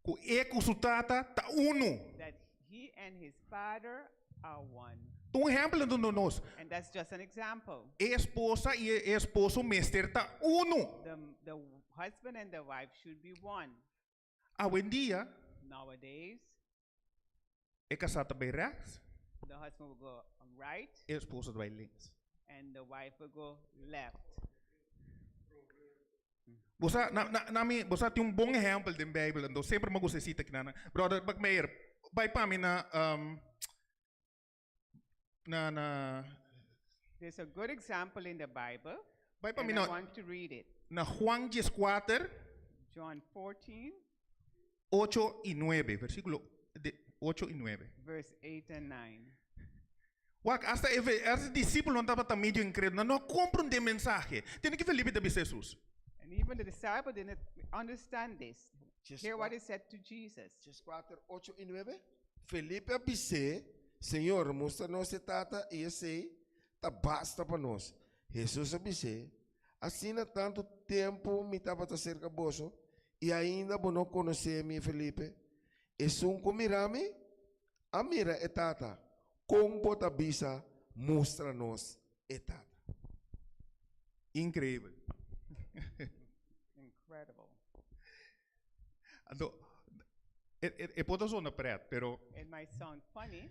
Ku e ku su Tata ta unu. That he and his Father are one. Ta un ehèmpel nan duna nos. And that's just an example. E esposa i e esposo mester ta unu. The husband and the wife should be one. Awendia. Nowadays. E kasá ta bai rèks. The husband will go right. E esposo ta bai links. And the wife will go left. Bo sa, na, na, na mi, bo sa tin un bon ehèmpel den Beibel, anto semper mi a gusta e sita kinan. Brother Buckmeyer, bai pa mi na, um, na, na. There's a good example in the Bible. Bai pa mi and I na, want to read it. na Juan dieskuater. John 14. Ocho i nuebe, versíkulo de ocho i nuebe. Verse 8 and 9. Wak, asta e e disípulonan tabata medio inkrédulo, nan no a komprondé e mensahe. Tende ki Felipe ta bisa Hesus. And even the disciple didn't understand this. Hear what he said to Jesus. Dieskuater, ocho i nuebe, Felipe a bis'é, Señor, mustra nos e Tata i esei ta basta pa nos. Hesus a bis'é, Asina tantu tempu mi tabata serka boso i ainda bo no konosé mi, Felipe? Esun ku mira mi, a mira e Tata. Kon bo ta bisa, Mustra nos e Tata? Inkreibel. Incredible. Anto, e, e, e por ta zona pret, pero. It might sound funny.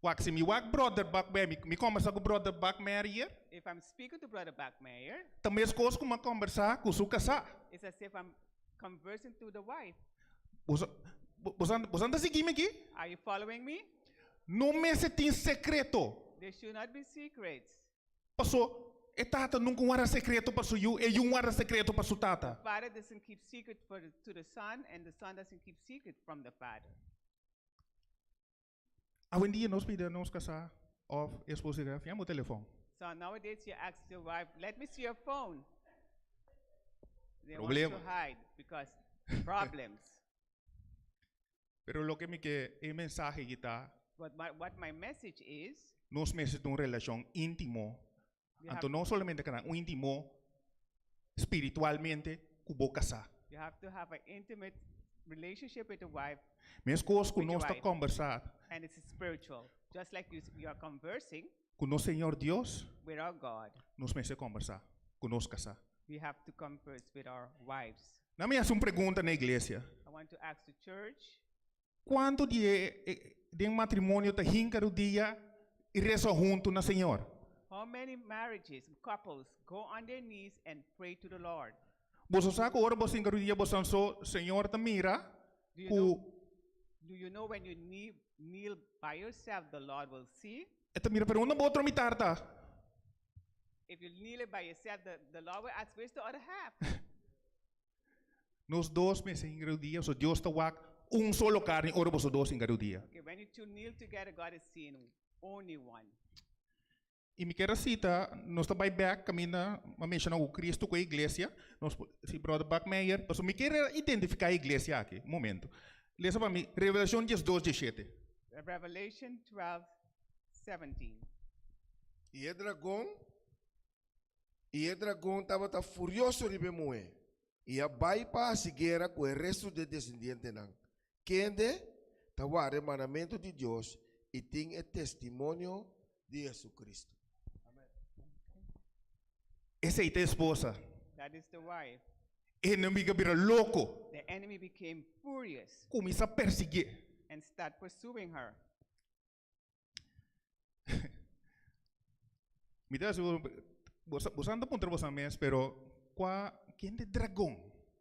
Wak, si mi wak Brother Buckmeyer, mi, mi kombersá ku Brother Buckmeyer. If I'm speaking to Brother Buckmeyer. Ta meskos ku mi a kombersá ku su kasá. It's as if I'm conversing to the wife. Boso, boso, boso ta sigui mi aki? Are you following me? No mester tin sekreto. There should not be secrets. Paso, e tata nunka warda sekreto pa su yu, e yu warda sekreto pa su tata. The father doesn't keep secret for the, to the son, and the son doesn't keep secret from the father. Awendia nos pidi nos kasá òf esposo di fiá bo telefòn. So nowadays you ask your wife, let me see your phone. They want Problema. to hide because problems. Pero loke mi ke e mensahe aki ta, But my, what my message is, nos mester tin un relashon íntimo, you have, anto no solamente kana, un íntimo spiritualmente ku bo kasá. you have to have an intimate relationship with the wife Meskos ku With your nos ta wife. kombersá and it's spiritual. Just like you are conversing ku nos Señor Dios, with our God, nos mester kombersá ku nos kasá. we have to converse with our wives. Na mi hasi un pregunta na iglesia. I want to ask the church. Kuantu di e den matrimonio ta hinka rudia i resa huntu na Señor? How many marriages, couples, go on their knees and pray to the Lord? Boso sa ku ora boso hinka rudia boso so, Señor ta mira Do you ku. know, do you know when you knee, kneel by yourself, the Lord will see? E ta mira, pero unda bo otro mitar ta? If you kneel it by yourself, the, the Lord will ask, where's the other half? Nos dos mester hinka rudia, so Dios ta wak un solo karni ora boso dos hinka rudia. Okay, when you two kneel together, God is seeing only one. I mi kier a sita, nos ta bai bek kaminda a menshona ku Kristu ku e iglesia, nos por, si brother Bakmeyer, pasobra mi kier a identifiká e iglesia aki, un momento. Lesa pa mi Revelashon diesdos dieshete. Revelation 12, 17. I e dragon, i e dragon tabata furioso riba e muhé, i a bai pa hasi guera ku e restu di e desendientenan, kende ta warda e mandamentu di Dios i tin e testimonio di Jesucristo. Esei ta e esposa. That is the wife. E enemigo a bira loko. The enemy became furious. Kuminsá persiguié. And start pursuing her. Mi ta hasi boso, boso anda puntra boso mes, pero kua, ken ta e dragon?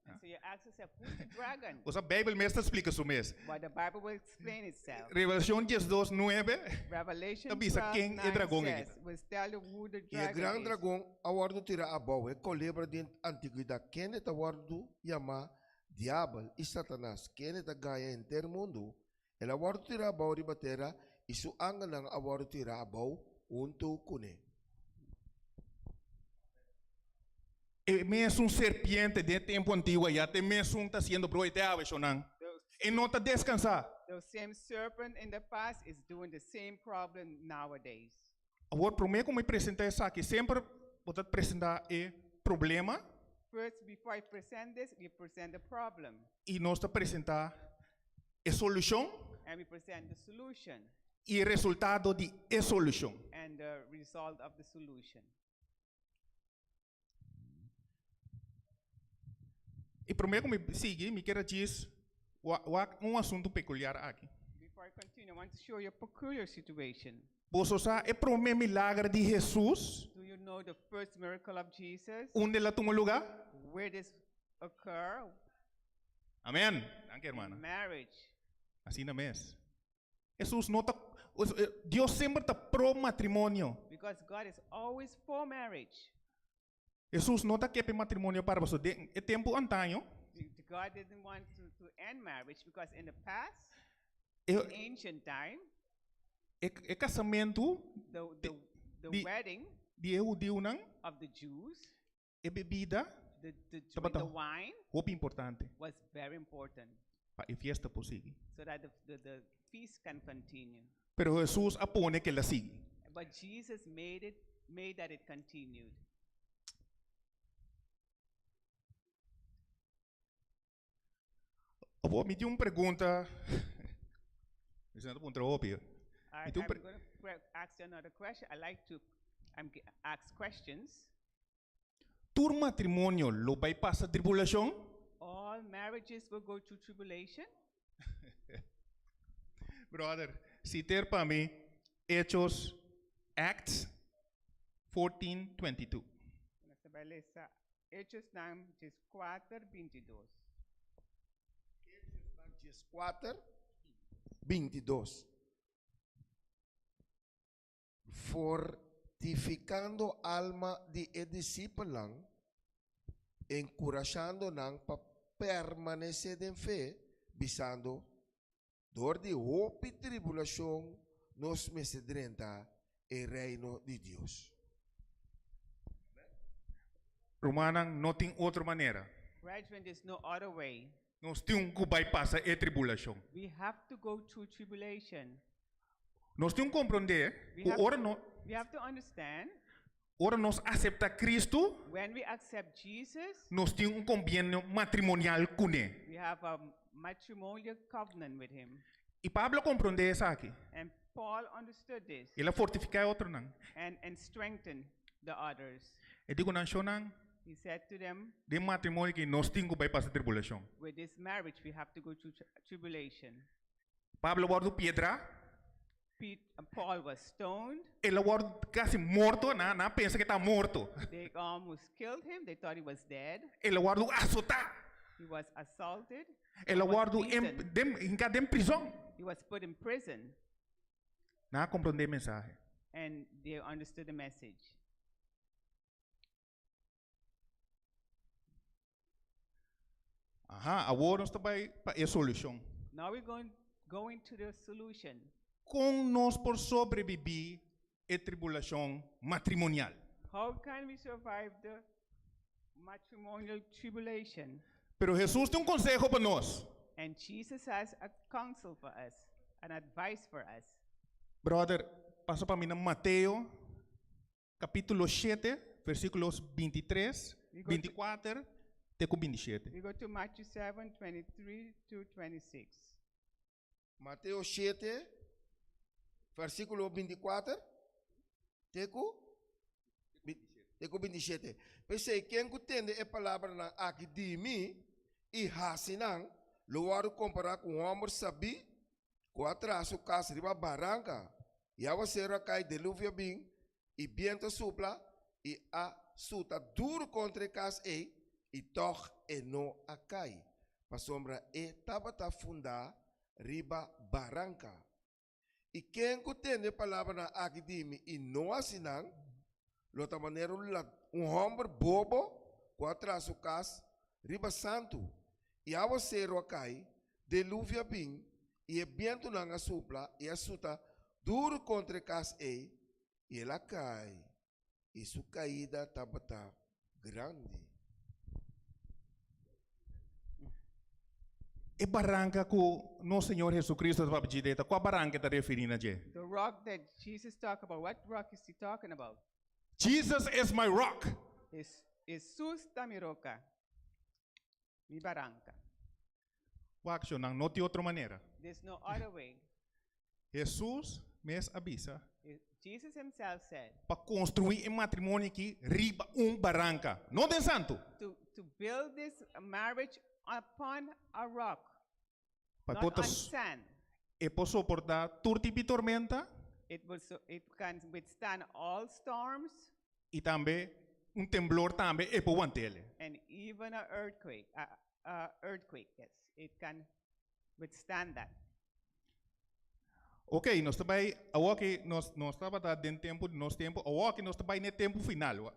And so you ask yourself, who's the dragon? Boso Bijbel mes ta splika su mes. But the Bible will explain itself. Revelacion diesdos nuebe Revelation ta bisa 12, ken e 9 dragon aki says, ta. will tell you who the I e dragon gran is. dragon a wòrdu tirá abou, e kolebra den antiguidat, kende ta wòrdu yamá Diabel i Satanas, kende ta gaña henter mundu. El a wòrdu tirá abou riba tera i su angelnan a wòrdu tirá abou huntu kuné. E mesun serpiente den e tempu antiguo ayá ta e mesun ta hasiendo broe te awe, shonnan. E no ta deskansá. The same serpent in the past is doing the same problem nowadays. Awor, promé ku mi presentá esaki, semper bo ta presentá e problema. First, before I present this, we present the problem. I nos ta presentá e solushon. And we present the solution. I e resultado di e solushon. And the result of the solution. I promé ku mi sigui, mi kier a djis wak un asuntu pekuliar aki. Before I continue, I want to show you a peculiar situation. Boso sa e promé milager di Hesus? Do you know the first miracle of Jesus? Unda el a tuma lugá? Where this occur? Amen. Danki, hermana. In marriage. Asina mes. Hesus no ta, Dios semper ta pro matrimonio. Because God is always for marriage. Hesus no ta ke pa e matrimonio para pasobra den e tempu antaño. God didn't want to, to end marriage because in the past, E, in ancient time, e, e kasamentu the, the, the di- wedding di e hudiunan, of the Jews, e bebida the, the drink, Tabata the wine hopi importante was very important pa e fiesta por sigui. so that the, the, the feast can continue. Pero Hesus a pone ke el a sigui. But Jesus made it, made that it continued. Awor mi tin un pregunta. Mi ta puntra hopi. I, Mi tin un I'm pre- going to ask you another question. I like to I'm, ask questions. Tur matrimonio lo bai pasa tribulashon? All marriages will go through tribulation. Brother, citer pa mi Hechos Acts 14:22. Nos ta bai lesa Hechosnan dieskuater bintidos. Hechosnan dieskuater bintidos. Fortifikando alma di e disipelnan, enkurashando nan pa permanesé den fe, bisando, Dor di hopi tribulashon nos mester drenta e Reino di Dios. Rumannan, no tin otro manera. Brethren, there's no other way. Nos tin ku bai pasa e tribulashon. We have to go through tribulation. Nos tin ku komprondé We ku have ora to, no, we have to understand ora nos aseptá Kristu, when we accept Jesus, nos tin un kombienio matrimonial kuné. we have a matrimonial covenant with him. I Pablo a komprondé esaki. And Paul understood this El a fortifiká e otronan. and, and strengthened the others. E di ku nan, Shonnan, He said to them, den matrimonio aki nos tin ku bai pasa tribulashon. with this marriage, we have to go through tri- tribulation. Pablo a wòrdu piedrá. Pete, Paul was stoned. El a wòrdu kasi morto, nan, nan a pensa ku e ta morto. They almost killed him. They thought he was dead. El a wòrdu asotá. He was assaulted. El a was wòrdu en, beaten. den, hinká den prizòn. He was put in prison. Nan a komprondé e mensahe. And they understood the message. Aha, awor nos ta bai pa e solushon. Now we're going to the solution. Kon nos por sobrebibí e tribulashon matrimonial? How can we survive the matrimonial tribulation? Pero Hesus tin un konseho pa nos. And Jesus has a counsel for us, an advice for us. Brother, pasa pa mi na Mateo kapítulo 7, versíkulo 23, 24 te ku 27. We go to Matthew 7, 23 to 26. Mateo 7, versíkulo 24 te ku te ku 27. P'esei, ken ku tende e palabranan aki di mi i hasi nan, lo wòrdu kompará ku un hòmber sabí ku a traha su kas riba baranka. I awaseru a kai, deluvio a bin, i bientu a supla i a suta duru kontra e kas ei, i tòg e no a kai, pasobra e tabata fundá riba baranka. I ken ku tende e palabranan aki di mi i no hasi nan, lo ta manera un hòmber bobo ku a traha su kas riba santu, i awaseru a kai, deluvio a bin, i e bientunan a supla i a suta duru kontra e kas ei, i el a kai, i su kaida tabata grandi. E baranka ku nos Señor Jesucristo ta papia dje ta, kua baranka e ta referí na dje? The rock that Jesus talk about, what rock is he talking about? Jesus is my rock. Hesus ta mi roka, mi baranka. Wak shonnan, no tin otro manera. There's no other way. Hesus mes a bisa. Jesus himself said. Pa konstruí e matrimonio aki riba un baranka, no den santu. To build this marriage upon a rock, Pa not por ta on sand. E por soportá tur tipo di tormenta. It can withstand all storms. I tambe un temblor tambe e por want'el. And even a earthquake, a earthquake, yes, it can withstand that. Ok, nos ta bai awoki, nos tabata den tempu di nos tempu, awoki nos ta bai n'e tempu final.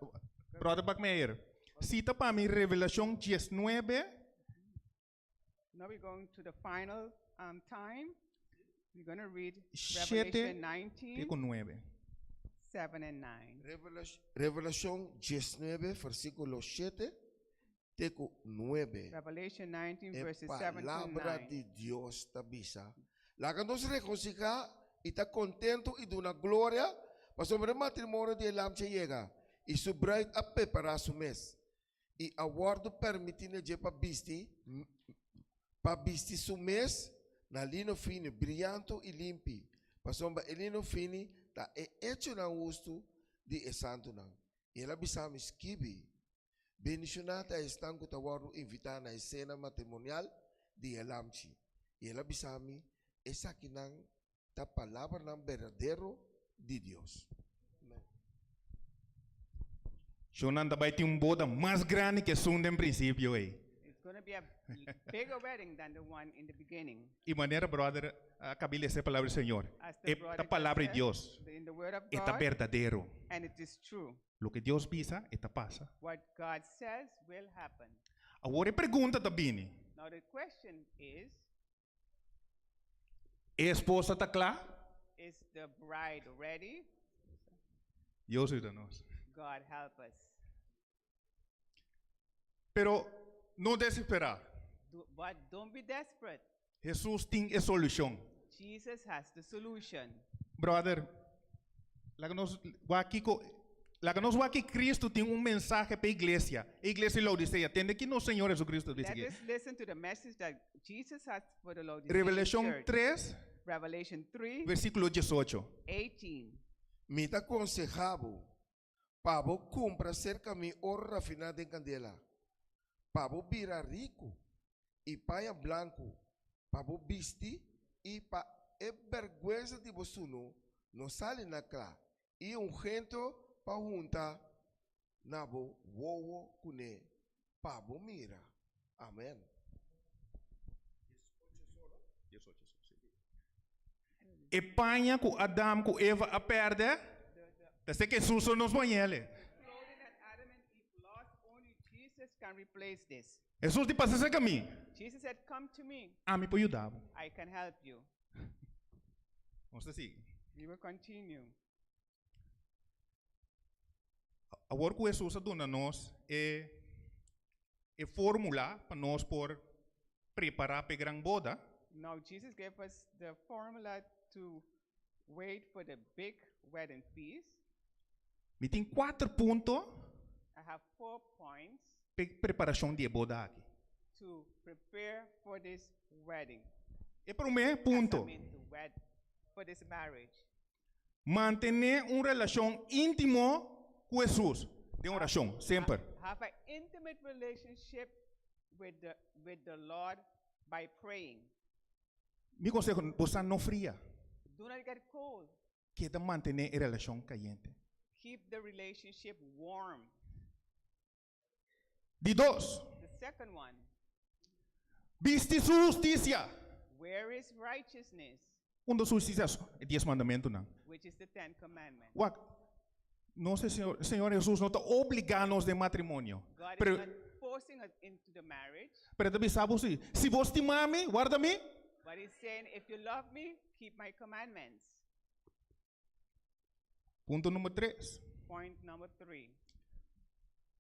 Brother Bakmeyer, sita pa mi Revelashon 19. Now we're going to the final time. We're going to read 7 Revelation 19, te ku 9. 7 and 9. Revelashon 19, versíkulo 7 te ku 9. Revelation 19, E verses 7 to palabra 9. di Dios ta bisa, Laga nos regosihá i ta kontentu i duna gloria, pasobra e matrimonio di e Lamchi a yega, i su bruid a prepará su mes. I a wòrdu permití na dje pa bisti pa bisti su mes na lino fini, briantu i limpi, pasobra e lino fini ta e echonan hustu di e santunan. I el a bisa mi, Skibi, Bendishoná ta esnan ku ta wòrdu invitá na e sena matrimonial di e Lamchi. I el a bisa mi, Esakinan ta palabranan berdadero di Dios. Amen. Shownan ta bai tin un boda mas grandi ku esun den prinsipio ei. It's gonna be a bigger wedding than the one in the beginning. I manera brother a kabi lesa e palabra di Señor, As the e brother ta just palabra di said, Dios, in the word of e ta God, berdadero. and it is true. Loke Dios bisa, e ta pasa. What God says will happen. Awor e pregunta ta bini. Now the question is. E esposa ta kla? Is the bride ready? Dios yuda nos. God help us. Pero no desesperá. But don't be desperate. Hesus tin e solushon. Jesus has the solution. Brother, laga nos wak kiko, laga nos wak ki Cristo tin un mensahe pa e iglesia, e iglesia di Laodicea. Tende ki nos Señor Jesucristo a bisa Let aki. us listen to the message that Jesus has for the Laodicean Revelashon church. 3, Revelation 3, versíkulo 18. 18. Mi ta konsehá bo pa bo kumpra serka mi oro rafiná den kandela, pa bo bira riku, i paña blanku pa bo bisti i pa e bèrgwensa di bo sunu no sali na kla, i ungento pa hunta na bo wowo kuné pa bo mira. Amèn. E paña ku Adam ku Eva a pèrdè, ta esei ku Hesus lo nos bañ'el. Hesus di pasa serka mi. Jesus said, Come to me. Ami por yuda bo. I can help you. Nos ta sigui. We will continue. Awor ku Hesus a duna nos e e formula pa nos por prepará pa e gran boda. Now Jesus gave us the formula to wait for the big wedding feast. Mi tin kuater punto I have four points p'e preparashon di e boda aki. to prepare for this wedding. E promé punto. I mean to wed for this marriage. Mantené un relashon íntimo ku Hesus den orashon, semper. Have an intimate relationship with the, with the Lord by praying. Mi konseho, bosa no fria. Do not get cold. Keda mantené e relashon kayente. Keep the relationship warm. Di dos. The second one. Bisti su hustisia. Where is righteousness? Unda su hustisia? E dies mandamentunan. Which is the Ten Commandments. Wak, nos Señor, Señor Jesus no ta obligá nos den matrimonio. God is Pero, not forcing us into the marriage. pero e ta bisa bo si, si bo stima mi, warda mi. But he's saying, if you love me, keep my commandments. Punto number tres. Point number three.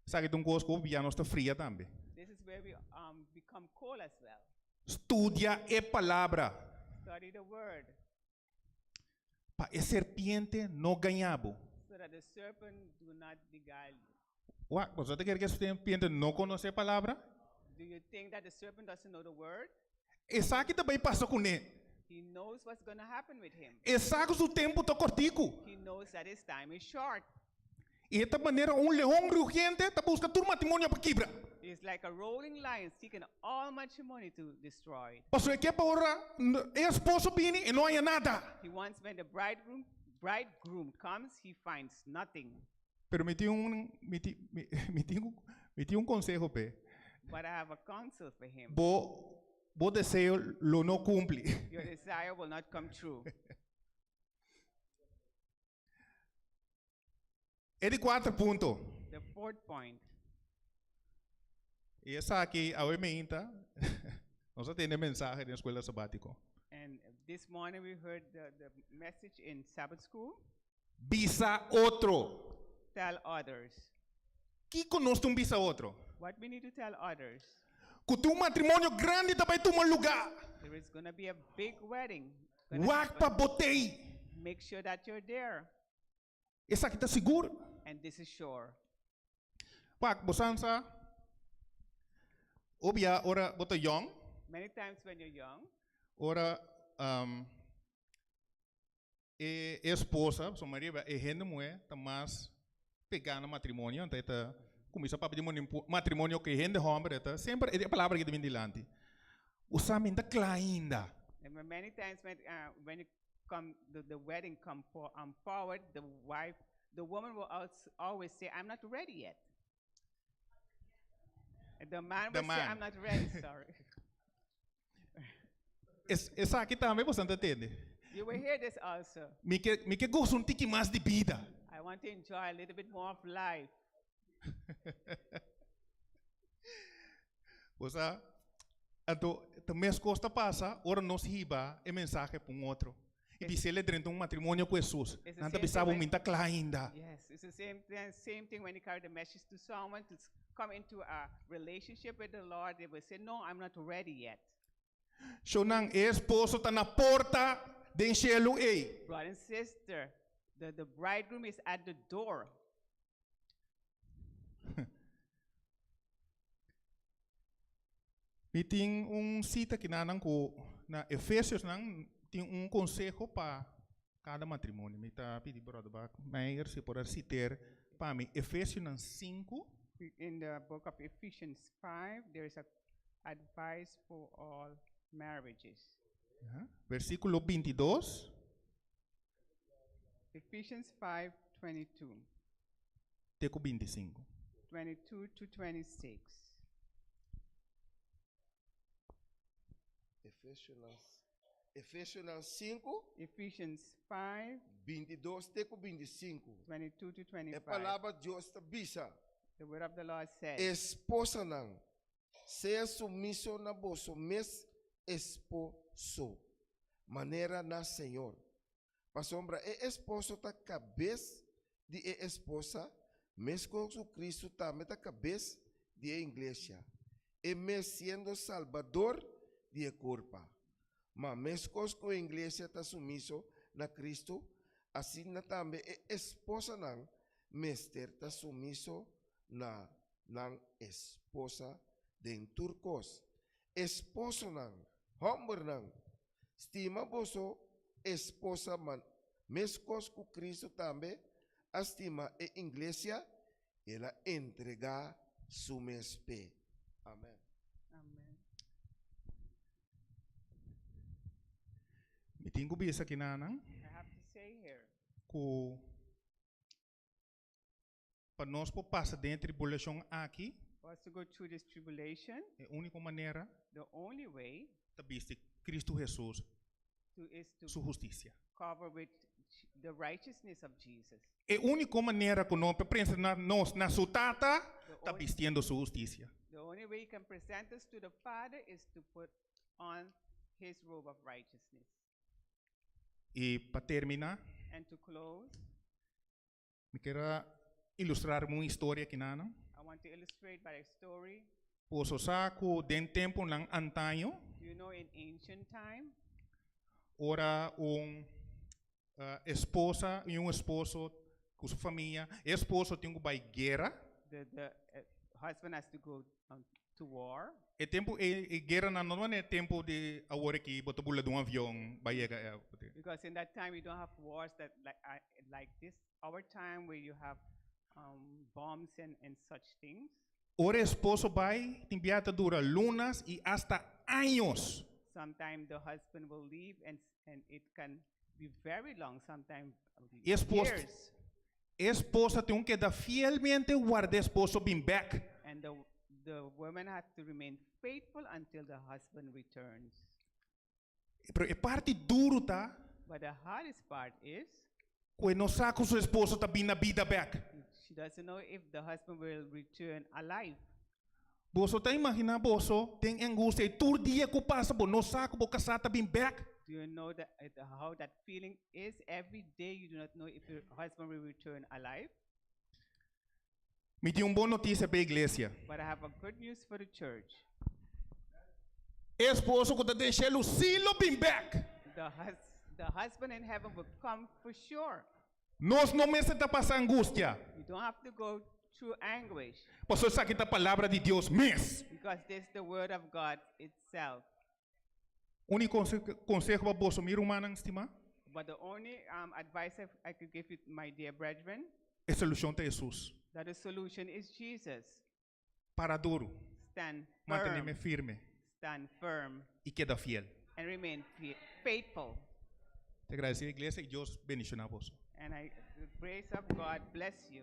Esaki ta un kos ku ya nos ta fria tambe. This is where we um, become cold as well. Studia e palabra. Study the word. Pa e serpiente no gaña bo. So that the serpent do not beguile you. Wak, boso ta kere ku e serpiente no konosé e palabra? Do you think that the serpent doesn't know the word? E sa ki ta bai pasa kuné. He knows what's going to happen with him. E sa ku su tempu ta kortiku. He knows that his time is short. I e ta manera un leon rugiente ta buska tur matrimonio pa kibra. He is like a rolling lion seeking all matrimony to destroy. Pasobra e ke pa ora e esposo bini e no haña nada. He wants when the bridegroom, bridegroom comes, he finds nothing. Pero mi tin un mi tin mi tin mi tin un konseho p'e. But I have a counsel for him. Bo bo deseo lo no kumpli. Your desire will not come true. E di kuater punto. The fourth point. I esaki awe meinta nos a tende mensahe den eskuela sabatiko. And this morning we heard the, the message in Sabbath school. Bisa otro. Tell others. Kiko nos tin bisa otro? What we need to tell others. Ku tin un matrimonio grandi ta bai tuma lugá. There is gonna be a big wedding. gonna Wak pa happen. bo tei. Make sure that you're there. Esaki ta sigur. And this is sure. Wak, bo san sa, obia ora bo ta yong. Many times when you're young. Ora um, e esposa, so maria e hende muhé ta mas pegá na matrimonio, anto e ta kuminsá papia di matrimonio ku e hende hòmber, e ta semper e palabra aki ta bin dilanti. Bo sa mi no ta kla ainda. And many times when, uh, when it come, the, the wedding come for, um, forward, the wife, the woman will always say, I'm not ready yet. The man The will say, man. I'm not ready, sorry. Es, esaki tambe boso ta tende. You will hear this also. Mi ke, mi ke gosa un tiki mas di bida. I want to enjoy a little bit more of life. Bo sa, anto ta meskos ta pasa ora nos hiba e mensahe pa un otro. I bisa el e drenta un matrimonio ku Hesus. It's the Nan ta same bisa thing bo when- mi ta kla ainda. Yes, it's the same thing, same thing when you carry the message to someone to come into a relationship with the Lord. They will say, No, I'm not ready yet. Shownan, e esposo ta na porta den shelu ei. Brother and sister, the, the bridegroom is at the door. Mi tin un sita kinanan ku na Efesiosnan tin un konseho pa kada matrimonio. Mi ta pidi Brother Bak Meijer si por a siter pa mi Efesionan sinku. In the book of Ephesians 5, there is a advice for all marriages. Versíkulo bintidos. Ephesians 5, 22. Te ku bintisinku. 22 to 26. Efesionan, Efesionan 5. Ephesians 5. 22 te ku 25. 22 to E 25. palabra Dios ta bisa. The word of the Lord says. Esposanan. sea sumiso na boso mes esposo, manera na Señor. Pasobra e esposo ta kabes di e esposa, meskos ku Kristu tambe ta kabes di e iglesia, e mes siendo Salbador di e kurpa. Ma meskos ku e iglesia ta sumiso na Kristu, asina tambe e esposanan mester ta sumiso na nan esposa den tur kos. Esposonan, hòmbernan, Stima boso esposa meskos ku Kristu tambe a stima e inglesia, el a entregá su mes p'e. Amèn. Amen. Mi tin ku bisa kinanan I have to say here ku Pa nos por pasa den e tribulashon aki. For us to go through this tribulation. E úniko manera. The only way. Ta bisti Kristu Hesus To is to. su hustisia. Cover with the righteousness of Jesus. E úniko manera ku nos por presentá nos na su Tata The ta only. bistiendo su hustisia. The only way he can present us to the Father is to put on his robe of righteousness. I pa terminá. And to close. Mi kier a ilustrar un historia kinanan. I want to illustrate by a story. Boso sa ku den tempunan antaño. Do you know in ancient time? Ora un esposa i un esposo ku su famia, e esposo tin ku bai guera. The the husband has to go to war. E tempu ei e gueranan no tabata e tempu di awor aki bo ta bula di un avion bai yega e. Because in that time you don't have wars that like like this our time where you have bombs and and such things. Ora e esposo bai tin bia ta dura lunas i asta años. Sometime the husband will leave and and it can be very long sometime E esposa years. E esposa tin un keda fielmente warda e esposo bin bek. And the the woman has to remain faithful until the husband returns. Pero e parti duru ta. But the hardest part is. Ku e no sa ku su esposo ta bin na bida bek. She doesn't know if the husband will return alive. Boso ta imaginá boso den e angustia ei tur dia ku pasa bo no sa ku bo kasá ta bin bek? Do you know that how that feeling is every day you do not know if your husband will return alive? Mi tin un bon notisia pa e iglesia. But I have a good news for the church. E esposo ku ta den shelu sí lo bin bek. The hus the husband in heaven will come for sure. Nos no mester ta pasa angustia. You don't have to go through anguish. Pasobra esaki ta palabra di Dios mes. Because this the word of God itself. Úniko konseho pa boso, mi rumannan stimá. But the only advice I could give you, my dear brethren. E solushon ta Hesus. That the solution is Jesus. Para duru. Stand firm. Manteneme firme. Stand firm. I keda fiel. And remain faithful. Te agradeci iglesia i Dios bendiciona boso. And I, the grace of God bless you.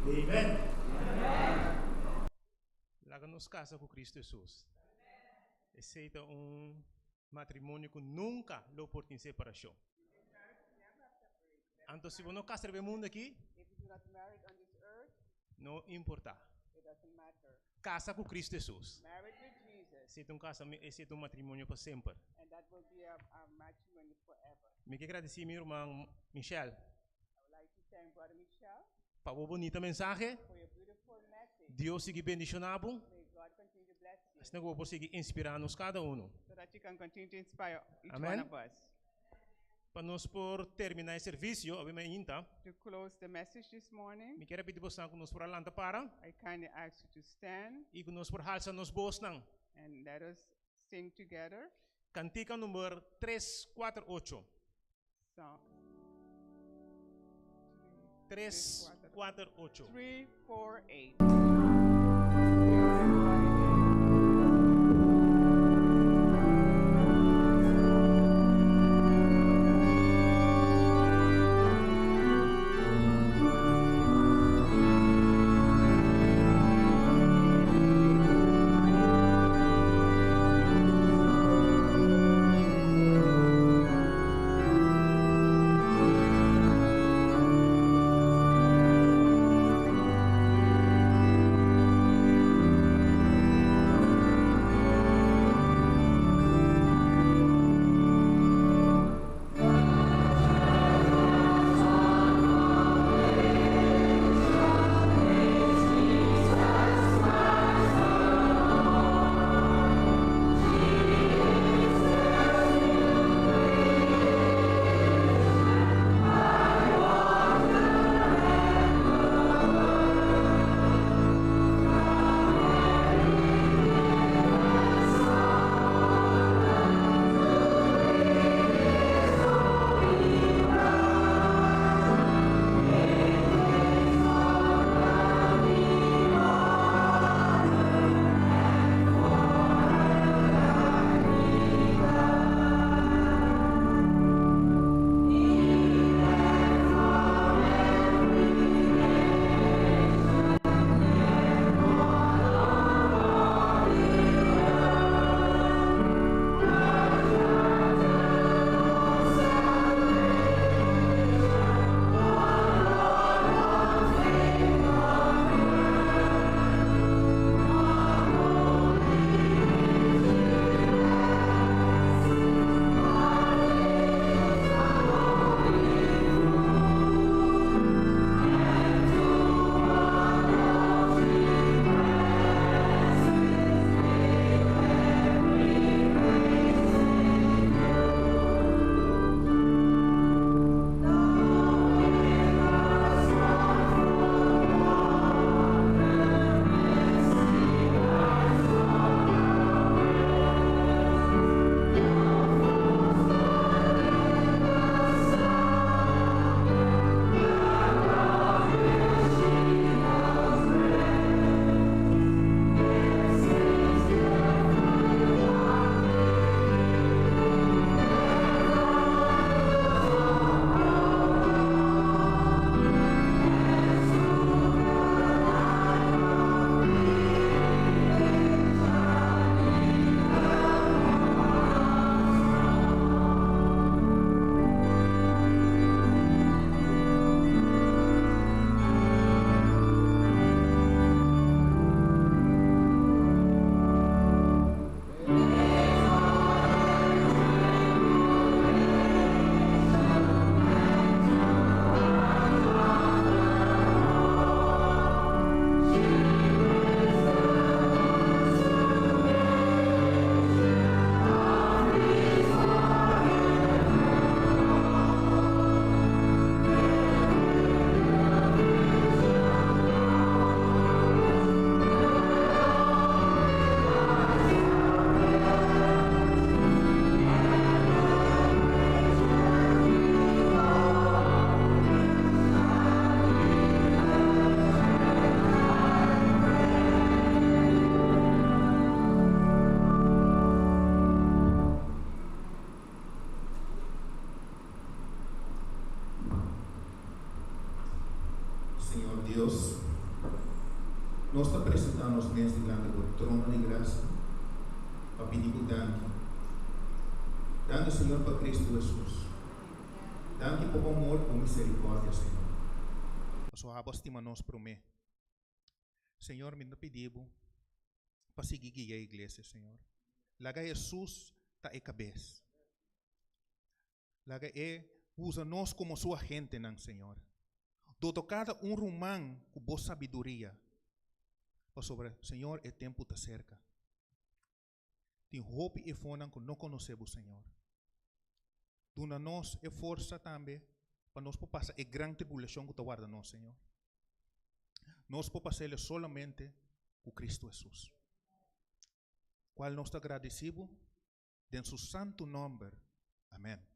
Amen. Laga nos casa cu Cristo Jesus. Esey ta un matrimonio cu nunca lo por tin separacion. Anto si bo no kasa riba e mundu aki, If you do not marry on this earth, no importá. it doesn't matter. Kasa ku Kristu Hesus. Married with Jesus, Esei ta un kasa, esei ta un matrimonio pa semper. and that will be a, a matrimony forever. Mi ke gradisí mi ruman Michelle I would like to thank Brother Michelle pa bo bunita mensahe. for your beautiful message. Dios sigui bendishoná bo. May God continue to bless you Asina ku bo por sigui inspirá nos kada unu. so that you can continue to inspire each Amen. one of us. Pa nos por terminá e servisio awe mainta, To close the message this morning, mi kier a pidi bosan ku nos por a lanta para I kindly ask you to stand i ku nos por halsa nos bosnan. and let us sing together. Kantika number tres kuater ocho. Song Tres kuater ocho. 3, 4, 8. Señor Dios, nos ta presentá nos mes dilanti bo trono di grasia pa pidi bo danki. Danki, Señor, pa Cristo Hesus. Danki pa bo amor, bo misericordia, Señor. Pasobra abo a stima nos promé. Señor, mi ta pidi bo pa sigui guia e iglesia, Señor. Laga Hesus ta e kabes. Laga e usa nos komo su agentenan, Señor. Dota kada un ruman ku bo sabiduria, pasobra, Señor, e tempu ta serka. Tin hopi efonan ku no konosé bo, Señor. Duna nos e forsa tambe pa nos por pasa e gran tribulashon ku ta warda nos, Señor. Nos por pas'el solamente ku Kristu Hesus, kual nos ta gradisí bo den su santu nòmber. Amèn.